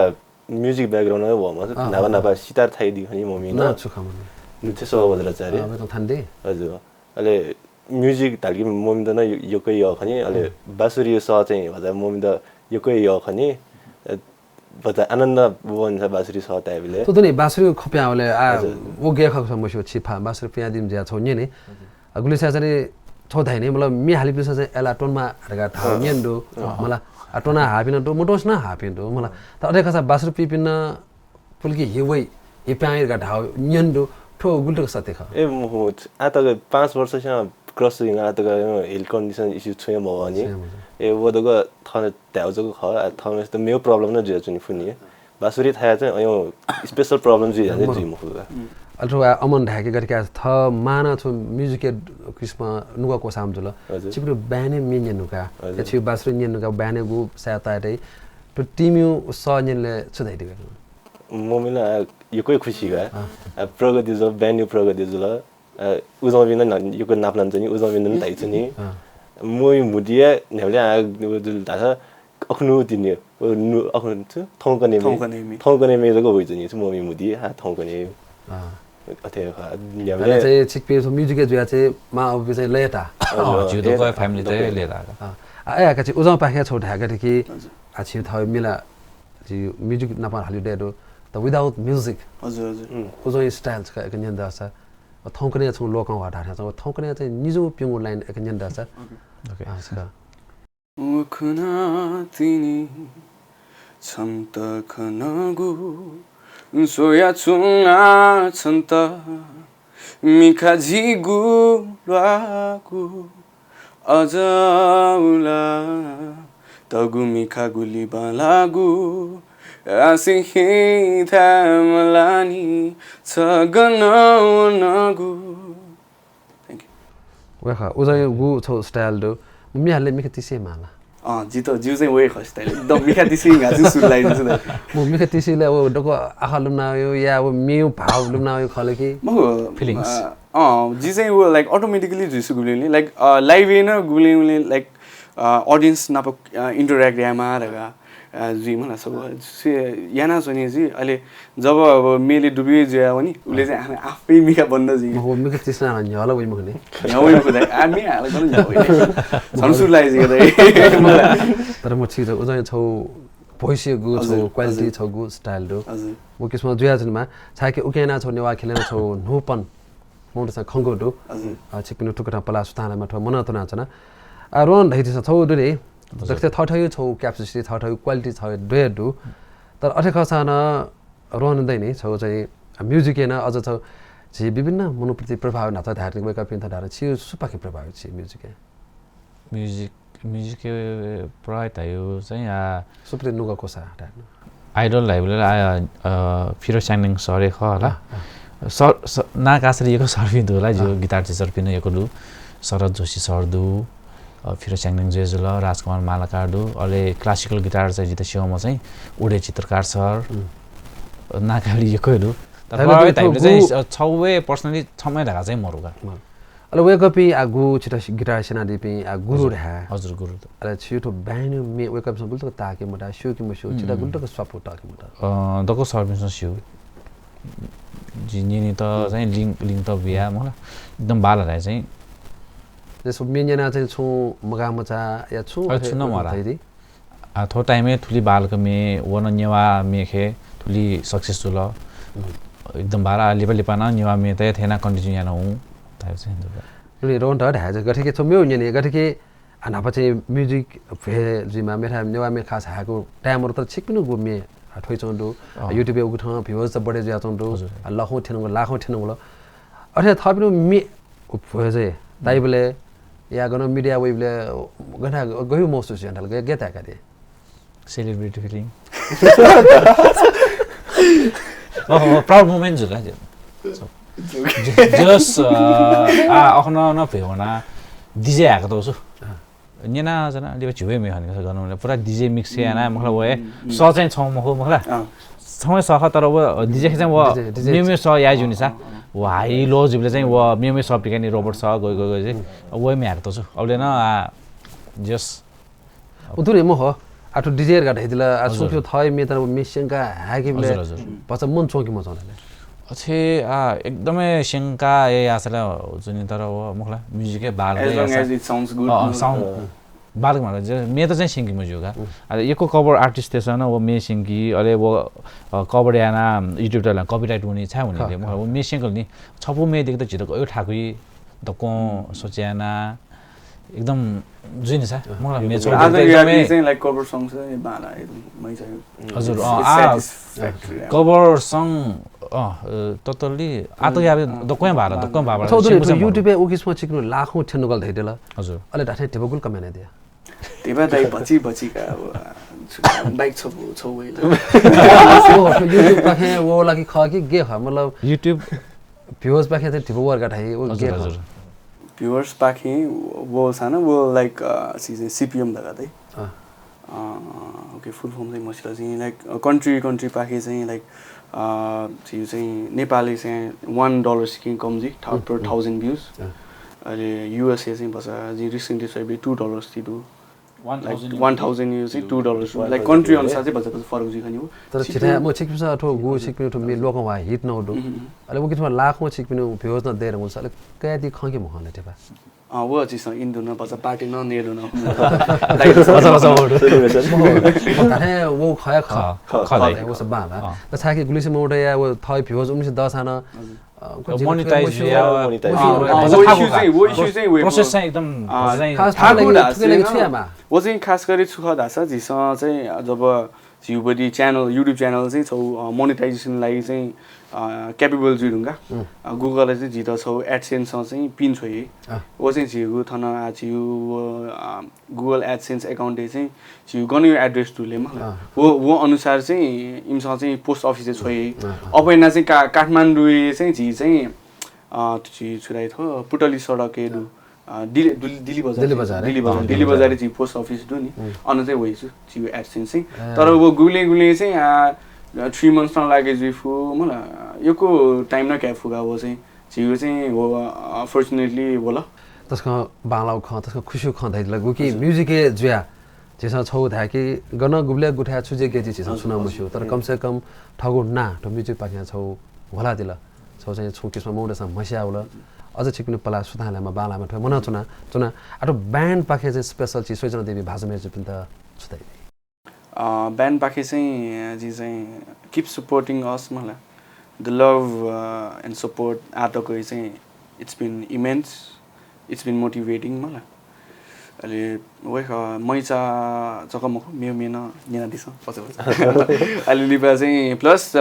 म्युजिक ब्याकग्राउन्ड नै भमा नाबा नाबा सितार थाइ दि खनि मम्मी न छु खमन नुथे सभा बज्राचार्य अब त थान दे हजुर अले म्युजिक धालकि मम्मी त न यक्कै य खनि अले बासुरी स चाहिँ भजा मम्मी त यक्कै य खनि भजा आनन्द भवन छ बासुरी स टाइपले तो तनी बासुरी खप्या होले आ वो गे खक समस्या छिफा बासुरी पिया दिम ज्या छौ न्यने गुलिसा चाहिँ छौ धाइ नि मतलब मि हालिपिसा चाहिँ एला टोनमा हरगा थाउ न्यन दु मला आ टोना हापिन दु मोटोस ना हापिन दु मला त अरे खसा बासुरी पिपिन पुलकि हिवै हिप्यां गा धाउ न्यन दु ठो गुल्टक सत्य ख ए मुहूर्त आ तक पाँच वर्ष से क्रस हुइंगा आ तक हेल्थ कन्डिसन इस्यु छुए भव नि ए वो दक थन त्याउ जक ख आ थन त मेउ प्रब्लम न जुया चुनि फुनि बासुरी थाया चाहिँ अयो स्पेशल प्रब्लम जुइ जाने जुइ मुखु अथवा अमन धायके गरका थ माना छु म्युजिक किस्म नुगा कोसाम जुल चिपु ब्याने मिन्य नुका छि बासुरी न्यन नुका ब्याने गु सायता दे तो टिम्यु स न्यनले छु धाइ दिगा ममिला यक्कै खुसी गा प्रगति जुल ब्याने प्रगति जुल उजं बिन यक्कै नापलान चाहिँ उजं बिन धाइ चाहिँ मुइ मुदिया न्हेले जुल धासा अखनु दिने अखनु थौंकने थौंकने मे जक होइ चाहिँ ममि मुदि हा थौंकने अथे न्यामले चाहिँ छिकपे म्युजिक जुया चाहिँ मा अब चाहिँ लेता हजुर दको फ्यामिली त लेता आ ए का चाहिँ उजं पाखे छौ ढाका देखि आ छि थाउ मिला म्युजिक नापा हालि दे दो त विदाउट म्युजिक हजुर हजुर उजं स्टाइल छ एक न्यन दासा थौंकने छौ लोकं वा ढाका छौ थौंकने चाहिँ निजो प्यंगु लाइन एक न्यन दासा ओके उखुना तिनी छन्त खनगु सोया छुङा छन्त मिखा झिगु ल्वागु अझ उला तगु मिखा गुलि बालागु आसिं हिथाय् मलानि छ गन वनगु वय्‌कः उजं गु छौ स्टाइल दु म्ये हाले मिखा तिसे माला अँ जित जिउ चाहिँ वय्‌कः स्टाइल एकदम मिखा तिसे गाजु सुरु लाइन चाहिँ म मिखा तिसेले अब डको आखा लुमनायो या अब मेउ भाव लुमनायो खले कि मखु Feelings. अँ जि चाहिँ वो लाइक अटोमेटिकली जुइसु गुलिङ लाइक लाइभ न गुलिङ लाइक अडियन्स नाप इन्टरेक्ट यामा धका जुइ मला सब याना चाहिँ जि अहिले जब अब मेले डुबी जुया वनी उसले चाहिँ आफै आफै मिखा बन्द जुइ मखु मिखा तिसना न्ह्यला वइ मखु नि न्ह्यवै मखु दाइ आ मे हाल गन न्ह्यवै झन सुरु लागि जिके दाइ तर म छिक उजं छौ भोइसे गु छौ क्वालिटी छौ गु स्टाइल दु हजुर वो किसिम जुया जुनमा छाके उकेना छौ नेवा खेलेना छौ न्हुपन मोटरसाइकल खंगो दु हजुर छिकपिनु टुकटा पला सुताना मथो मन तना जना आ रोन धैतिस छौ दु रे जक्से थथौ छौ क्याप्सिटी थथौ क्वालिटी छौ द्वे दु तर अथे खसाना रोन दैनी छौ चाहिँ म्युजिक एना अझ छौ झी विभिन्न मनोप्रति प्रभाव नाच धारण वय्‌कः पिन्थ धारण छि सुपाखे प्रभाव छि म्युजिक म्युजिक म्युजिक प्राय धायो चाहिँ आ सुप्रे नुगा कोसा धारण आइडल धाइबले आ फिरो स्याङलिङ सरे ख होला सर ना कासरी यको सर पिन दु होला जो गिटार टिचर पिन यको दु शरद जोशी सर दु फिरो स्याङलिङ जे जुल राजकुमार मालाकार दु अले क्लासिकल गिटार चाहिँ जित सियोमा चाहिँ उडे चित्रकार सर ना काली यको दु तर प्रभावित धाइबले चाहिँ छौवे पर्सनली छमै धाका चाहिँ मरुगा अले वय्‌कःपिं आ गु छित गिटार सेनादीपिं आ गुरु रे हा हजुर गुरु अले छिउ थो ब्यानु मे वय्‌कःपिं बुल तक ताके मता स्यु कि मस्यु छित गुल तक स्वापु ताके मता दको सर्भिस स्यु जिनिनि त चाहिँ लिङ लिङ त बिया मला एकदम बाल हराय चाहिँ जसो मेन्यना चाहिँ छु मगा मचा या छु अरे छु न मरा। आ थो टाइमय् थुलि बालक मे वन नेवा मेखे थुलि सक्सेस जुल एकदम बारा लिपा लिपा न नेवा मे तय थेना कन्टिन्यू याना हूँ तायु चाहिँ दुगा नुने रोन ढ ढाय गथे के छो मेउ न्यने गथे के आ न्हापा चाहिँ म्युजिक भे जुइमा मेथा नेवा मे खास हाको टाइमर तर छिकपिनु गु मे आ थ्वइ चौं दु युट्युब उगु ठाउँ भ्युअर्स त बढे जुया चौं दु लखौं थेनगु लाखौं थेनगु ल अथे थपिनु मे भ्वजे ताइबले या गन मिडिया वइबलय् गथे गयु महसुस यानाल गय् गय् ताय्‌कादी? Celebrity feeling। प्राउड मोमेन्ट जुल। जस आ अखन न भेवना डिजे हाक दो छु। न्यना जना लिबा झिवे मे हन गन पुरा डिजे मिक्स याना मखला व स चाहिँ छौ मखु मखला। छौ सख तर व डिजे चाहिँ व मेमे स या जुनि सा। व हाई लो जुबले चाहिँ व मेमे स पिकानी रोबोट स गय गय गय चाहिँ व मे हाक दो छु। अबले न आ जस उतुरे मह आठो डिजेर गाठ हेदिला आ हजुर। सुक्यो थय मे तर मे सेंका हाके बले हजुर, हजुर। बच्चा मन चौकी मचाउने। अथे आ एकदमै सेंका ए आसला जुनि तर व मुखला म्युजिक ए बाल As long as it sounds good, a, no? Sound बाल मार जे मे त चाहिँ सेंकी मजुगा। आ एको कभर आर्टिस्ट तेसन व मे सेंकी अले व कभर याना YouTube तला कपिराइट हुने छाय हुने दे मुखला व मे सेंकल नि छपु मे देख त झित गयो ठाकुई दक्वं सोच्याना एकदम जुइन सा मखला मे छौ आज एकदमै चाहिँ लाइक कभर सङ छ बाला एकदम मै छ। हजुर अ आ कभर सङ अ ततली आत याबे दक्वं बाला दक्वं बाला थौ दुने YouTube ए उकिस म चिकनु लाखौं ठेन्नुगल धैदेला। हजुर अले धाथे ढेबगुल कमेने दिया। ढेबा दाइ भची भची का बाइक छ छौ वइला। YouTube पाखे वो लागी ख कि गे ख मतलब YouTube भ्युअर्स पाखे चाहिँ ढिबो वर्क थाइ ओ हजुर गे हजुर। भ्युअर्स पाखे वो साना वो लाइक सिपिएम दगा दे। ओके फुल फर्म चाहिँ मसिला चाहिँ लाइक कन्ट्री कन्ट्री पाखे चाहिँ लाइक चाहिँ नेपाली चाहिँ वान डलर सिकिङ कम जी पर थाउजन्ड भ्युज। अले युएसए चाहिँ बसा जी रिसेन्टली सबै टू डलर्स तिदु। Like one thousand चाहिँ two dollars like country अनुसार चाहिँ बच्चा बच्चा फरक जुइ खाने हो। तर छिटा म छिकपिसा अथवा गु छिकपिन अथवा मे लोक वा हिट न दु। अले वो किथमा लाख म छिकपिन भ्युअर्स न देर मुसा अले कयाति खंके मखन ठेपा। अ वो चिस इन्दु न बच्चा पार्टी न नेलु न। बच्चा बच्चा हो। ताहे वो खया ख। ख ख। वो सब बा बा। त छाके गुलिसे मोडे या वो थय भ्युअर्स उमसे दस आना मोनिटाइज या वो इस्यु चाहिँ वो प्रोसेस चाहिँ एकदम खास थाकु लागि छु यामा। वो चाहिँ खास गरी छु खः धासा झीसं चाहिँ जब झिउबडी च्यानल युट्युब च्यानल चाहिँ छौ मोनिटाइजेसन लागि चाहिँ क्यापेबल जुइढुङ्गा गुगलले चाहिँ झीत छौ एडसेन्ससं चाहिँ पिन छोइ। वो चाहिँ झिउ थन आ झिउ गुगल एडसेन्स एकाउन्टय् चाहिँ झिउ गन यो एड्रेस दुले मा। वो वो अनुसार चाहिँ इमिसं चाहिँ पोस्ट अफिसय् छोइ। अपैना चाहिँ का काठमाडौँय् चाहिँ झी चाहिँ अ, तुची छुराइ थो पुटली सडक ए दु। अ, दिल्ली, दिल्ली, दिल्ली बजार। दिल्ली बजार, दिल्ली बजार, दिल्ली बजार। दिल्ली बजार जी पोस्ट अफिस दु नि। अन चाहिँ वइ छु, जी एडसेन्स चाहिँ। तर वो गुले गुले चाहिँ आ थ्री मन्थ्स न लागे जुइ फु मला। यको टाइम न क्या फुगा वो चाहिँ। जी चाहिँ वो अनफर्चुनेटली वो ल। तसकं बांलाउ खं तसकं खुसी खं धाइ लग कि म्युजिक ए जुया। जेसा छौ धाइ कि गन गुबले गुठा छु जे गेजी जेसा सुना मस्यु। तर कम से कम ठगु ना तो म्युजिक पाख्या छौ होला दिला। छौ चाहिँ छु किसिम मौडा सा म्हस्या होला। अझ छिकपिनि पला सुता लामा बालामा थ्व मना चुना चुना। आटो ब्यान्ड पाखे चाहिँ स्पेसल छि सोइचन देवी भाजु मेर जुपिन्त सुताइ। अ ब्यान्ड पाखे चाहिँ जी चाहिँ keep supporting us मला। The love and support आटोको चाहिँ it's been immense, it's been motivating मला। अले वय्‌कः मैचा जक मखु मेउ मेन न्यनादिसँ पछा पछा। अले लिपा चाहिँ प्लस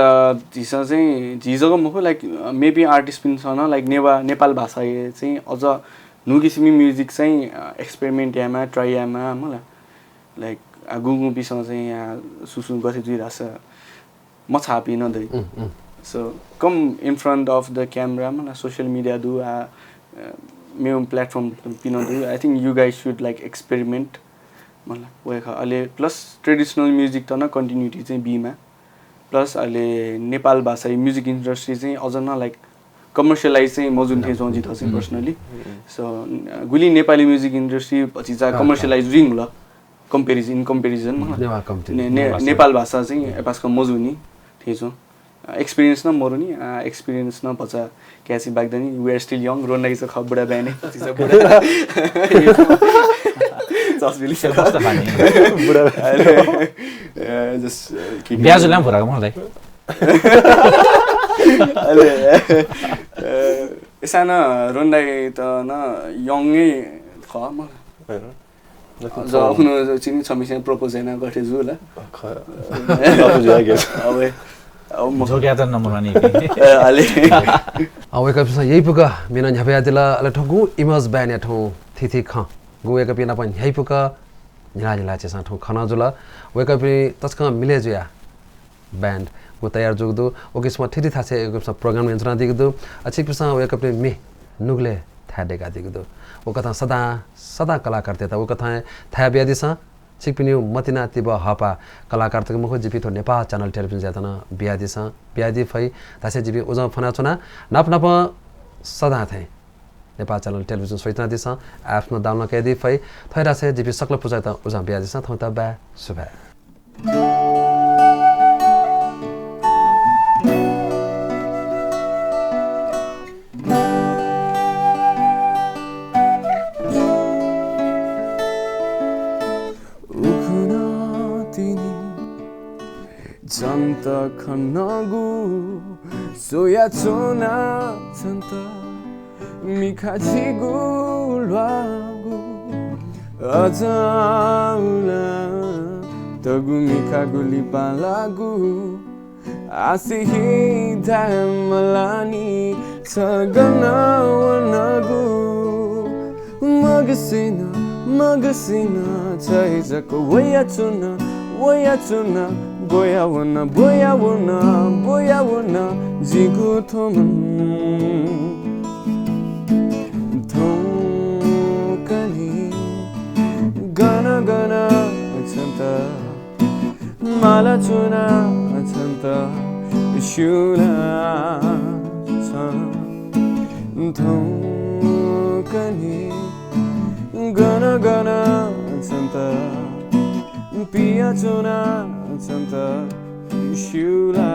झीसं चाहिँ झी जक मखु लाइक मेबी आर्टिस्टपिन्सं न लाइक नेवा नेपाल भाषाय् चाहिँ अझ न्हू किसिमि म्युजिक चाहिँ एक्सपेरिमेन्ट यायेमा ट्राई यायेमा मला। लाइक आ गुगुपिसं चाहिँ या सुसु गथे जुइ धास मछापिन दइ। So come in front of the camera मला सोसियल मिडिया दु आ मेउ प्लेटफर्म पिन दु। I think you guys should like experiment मला वय्‌कः अले प्लस ट्रेडिसनल म्युजिक त न कन्टिन्युटी चाहिँ बीमा। प्लस अले नेपाल भाषा म्युजिक इन्डस्ट्री चाहिँ अझ न लाइक कमर्सियलाइज चाहिँ मजुन थे जों जित चाहिँ पर्सनली। So गुली नेपाली म्युजिक इन्डस्ट्री भचिचा कमर्सियलाइज जुइङ ल कम्पेरिजन इन कम्पेरिजन नेपाल भाषा चाहिँ एपास कम मजुनी थे जों। एक्सपिरियन्स न मरुनी एक्सपिरियन्स न भचा क्यासी बागदानी we are still young रोन लागि छ ख बुढा ब्याने चिचा बुढा। चस बिली छ बुढा ब्याने। जस ब्याज ल्याम भरा मलाई। अले एसाना रोन लागि त न यंगै ख म। ज उखुनु चिनी छमिसे प्रपोज याना गथे जु ल। अब अब म जोग्यात नमरानी। अले अब एक एपिसोड यही पुका मेना न्यापया दिला अले ठगु इमर्स ब्यान या ठौ थीथी खँ गु वय्कःपिं नाप न्ह्याइपुक न्हिला न्हिला झीसं थौं खँ नं जुल। वय्कःपिं तसकं मिले जुयाः band गु तयार जूगु दु। व किसिमं थीथी थासय् एक किसिमं program यानाच्वनादीगु दु। अ, छिकपिन्सं वय्कःपिनि म्ये नुगलय् थाय् दय्कादीगु दु। व कथं सदां सदां कलाकारतय्त व कथं थाय् बियादिसँ। छिकपिनिगु मतिना तिबः हःपाः कलाकारतय्त मखु, जिपिं थ्व नेपाल channel television-यात नं बियादिसँ, बियादी फइ धासें जिपिं उजं फ्वनाच्वना। नाप नापं सदां थें नेपाल channel television स्वयाच्वनादिसँ, apps नं download कयादी फइ। थथे धासें जिपिं सकल पुचःयात उजं बियादिसँ। थौंयात बाय्, सुभाय्। उखुन्हु तिनि छन्त खनागु स्वयाच्वना छन्त मिखा झीगु ल्वाःगु अझ आउला तःगु मिखागु लिपा लाःगु आसे हे धाये मलानि छ गन वनागु। मगसिन मगसिन झै जक वयाच्वन वयाच्वन ब्वयावन ब्वयावन ब्वयावन जिगु थ्व मन। थौंकन्हे गन गन छन्त मालाच्वना छन्त स्यूला छन्त। थौंकन्हे गन गन छन्त पियाच्वना छन्त स्यूला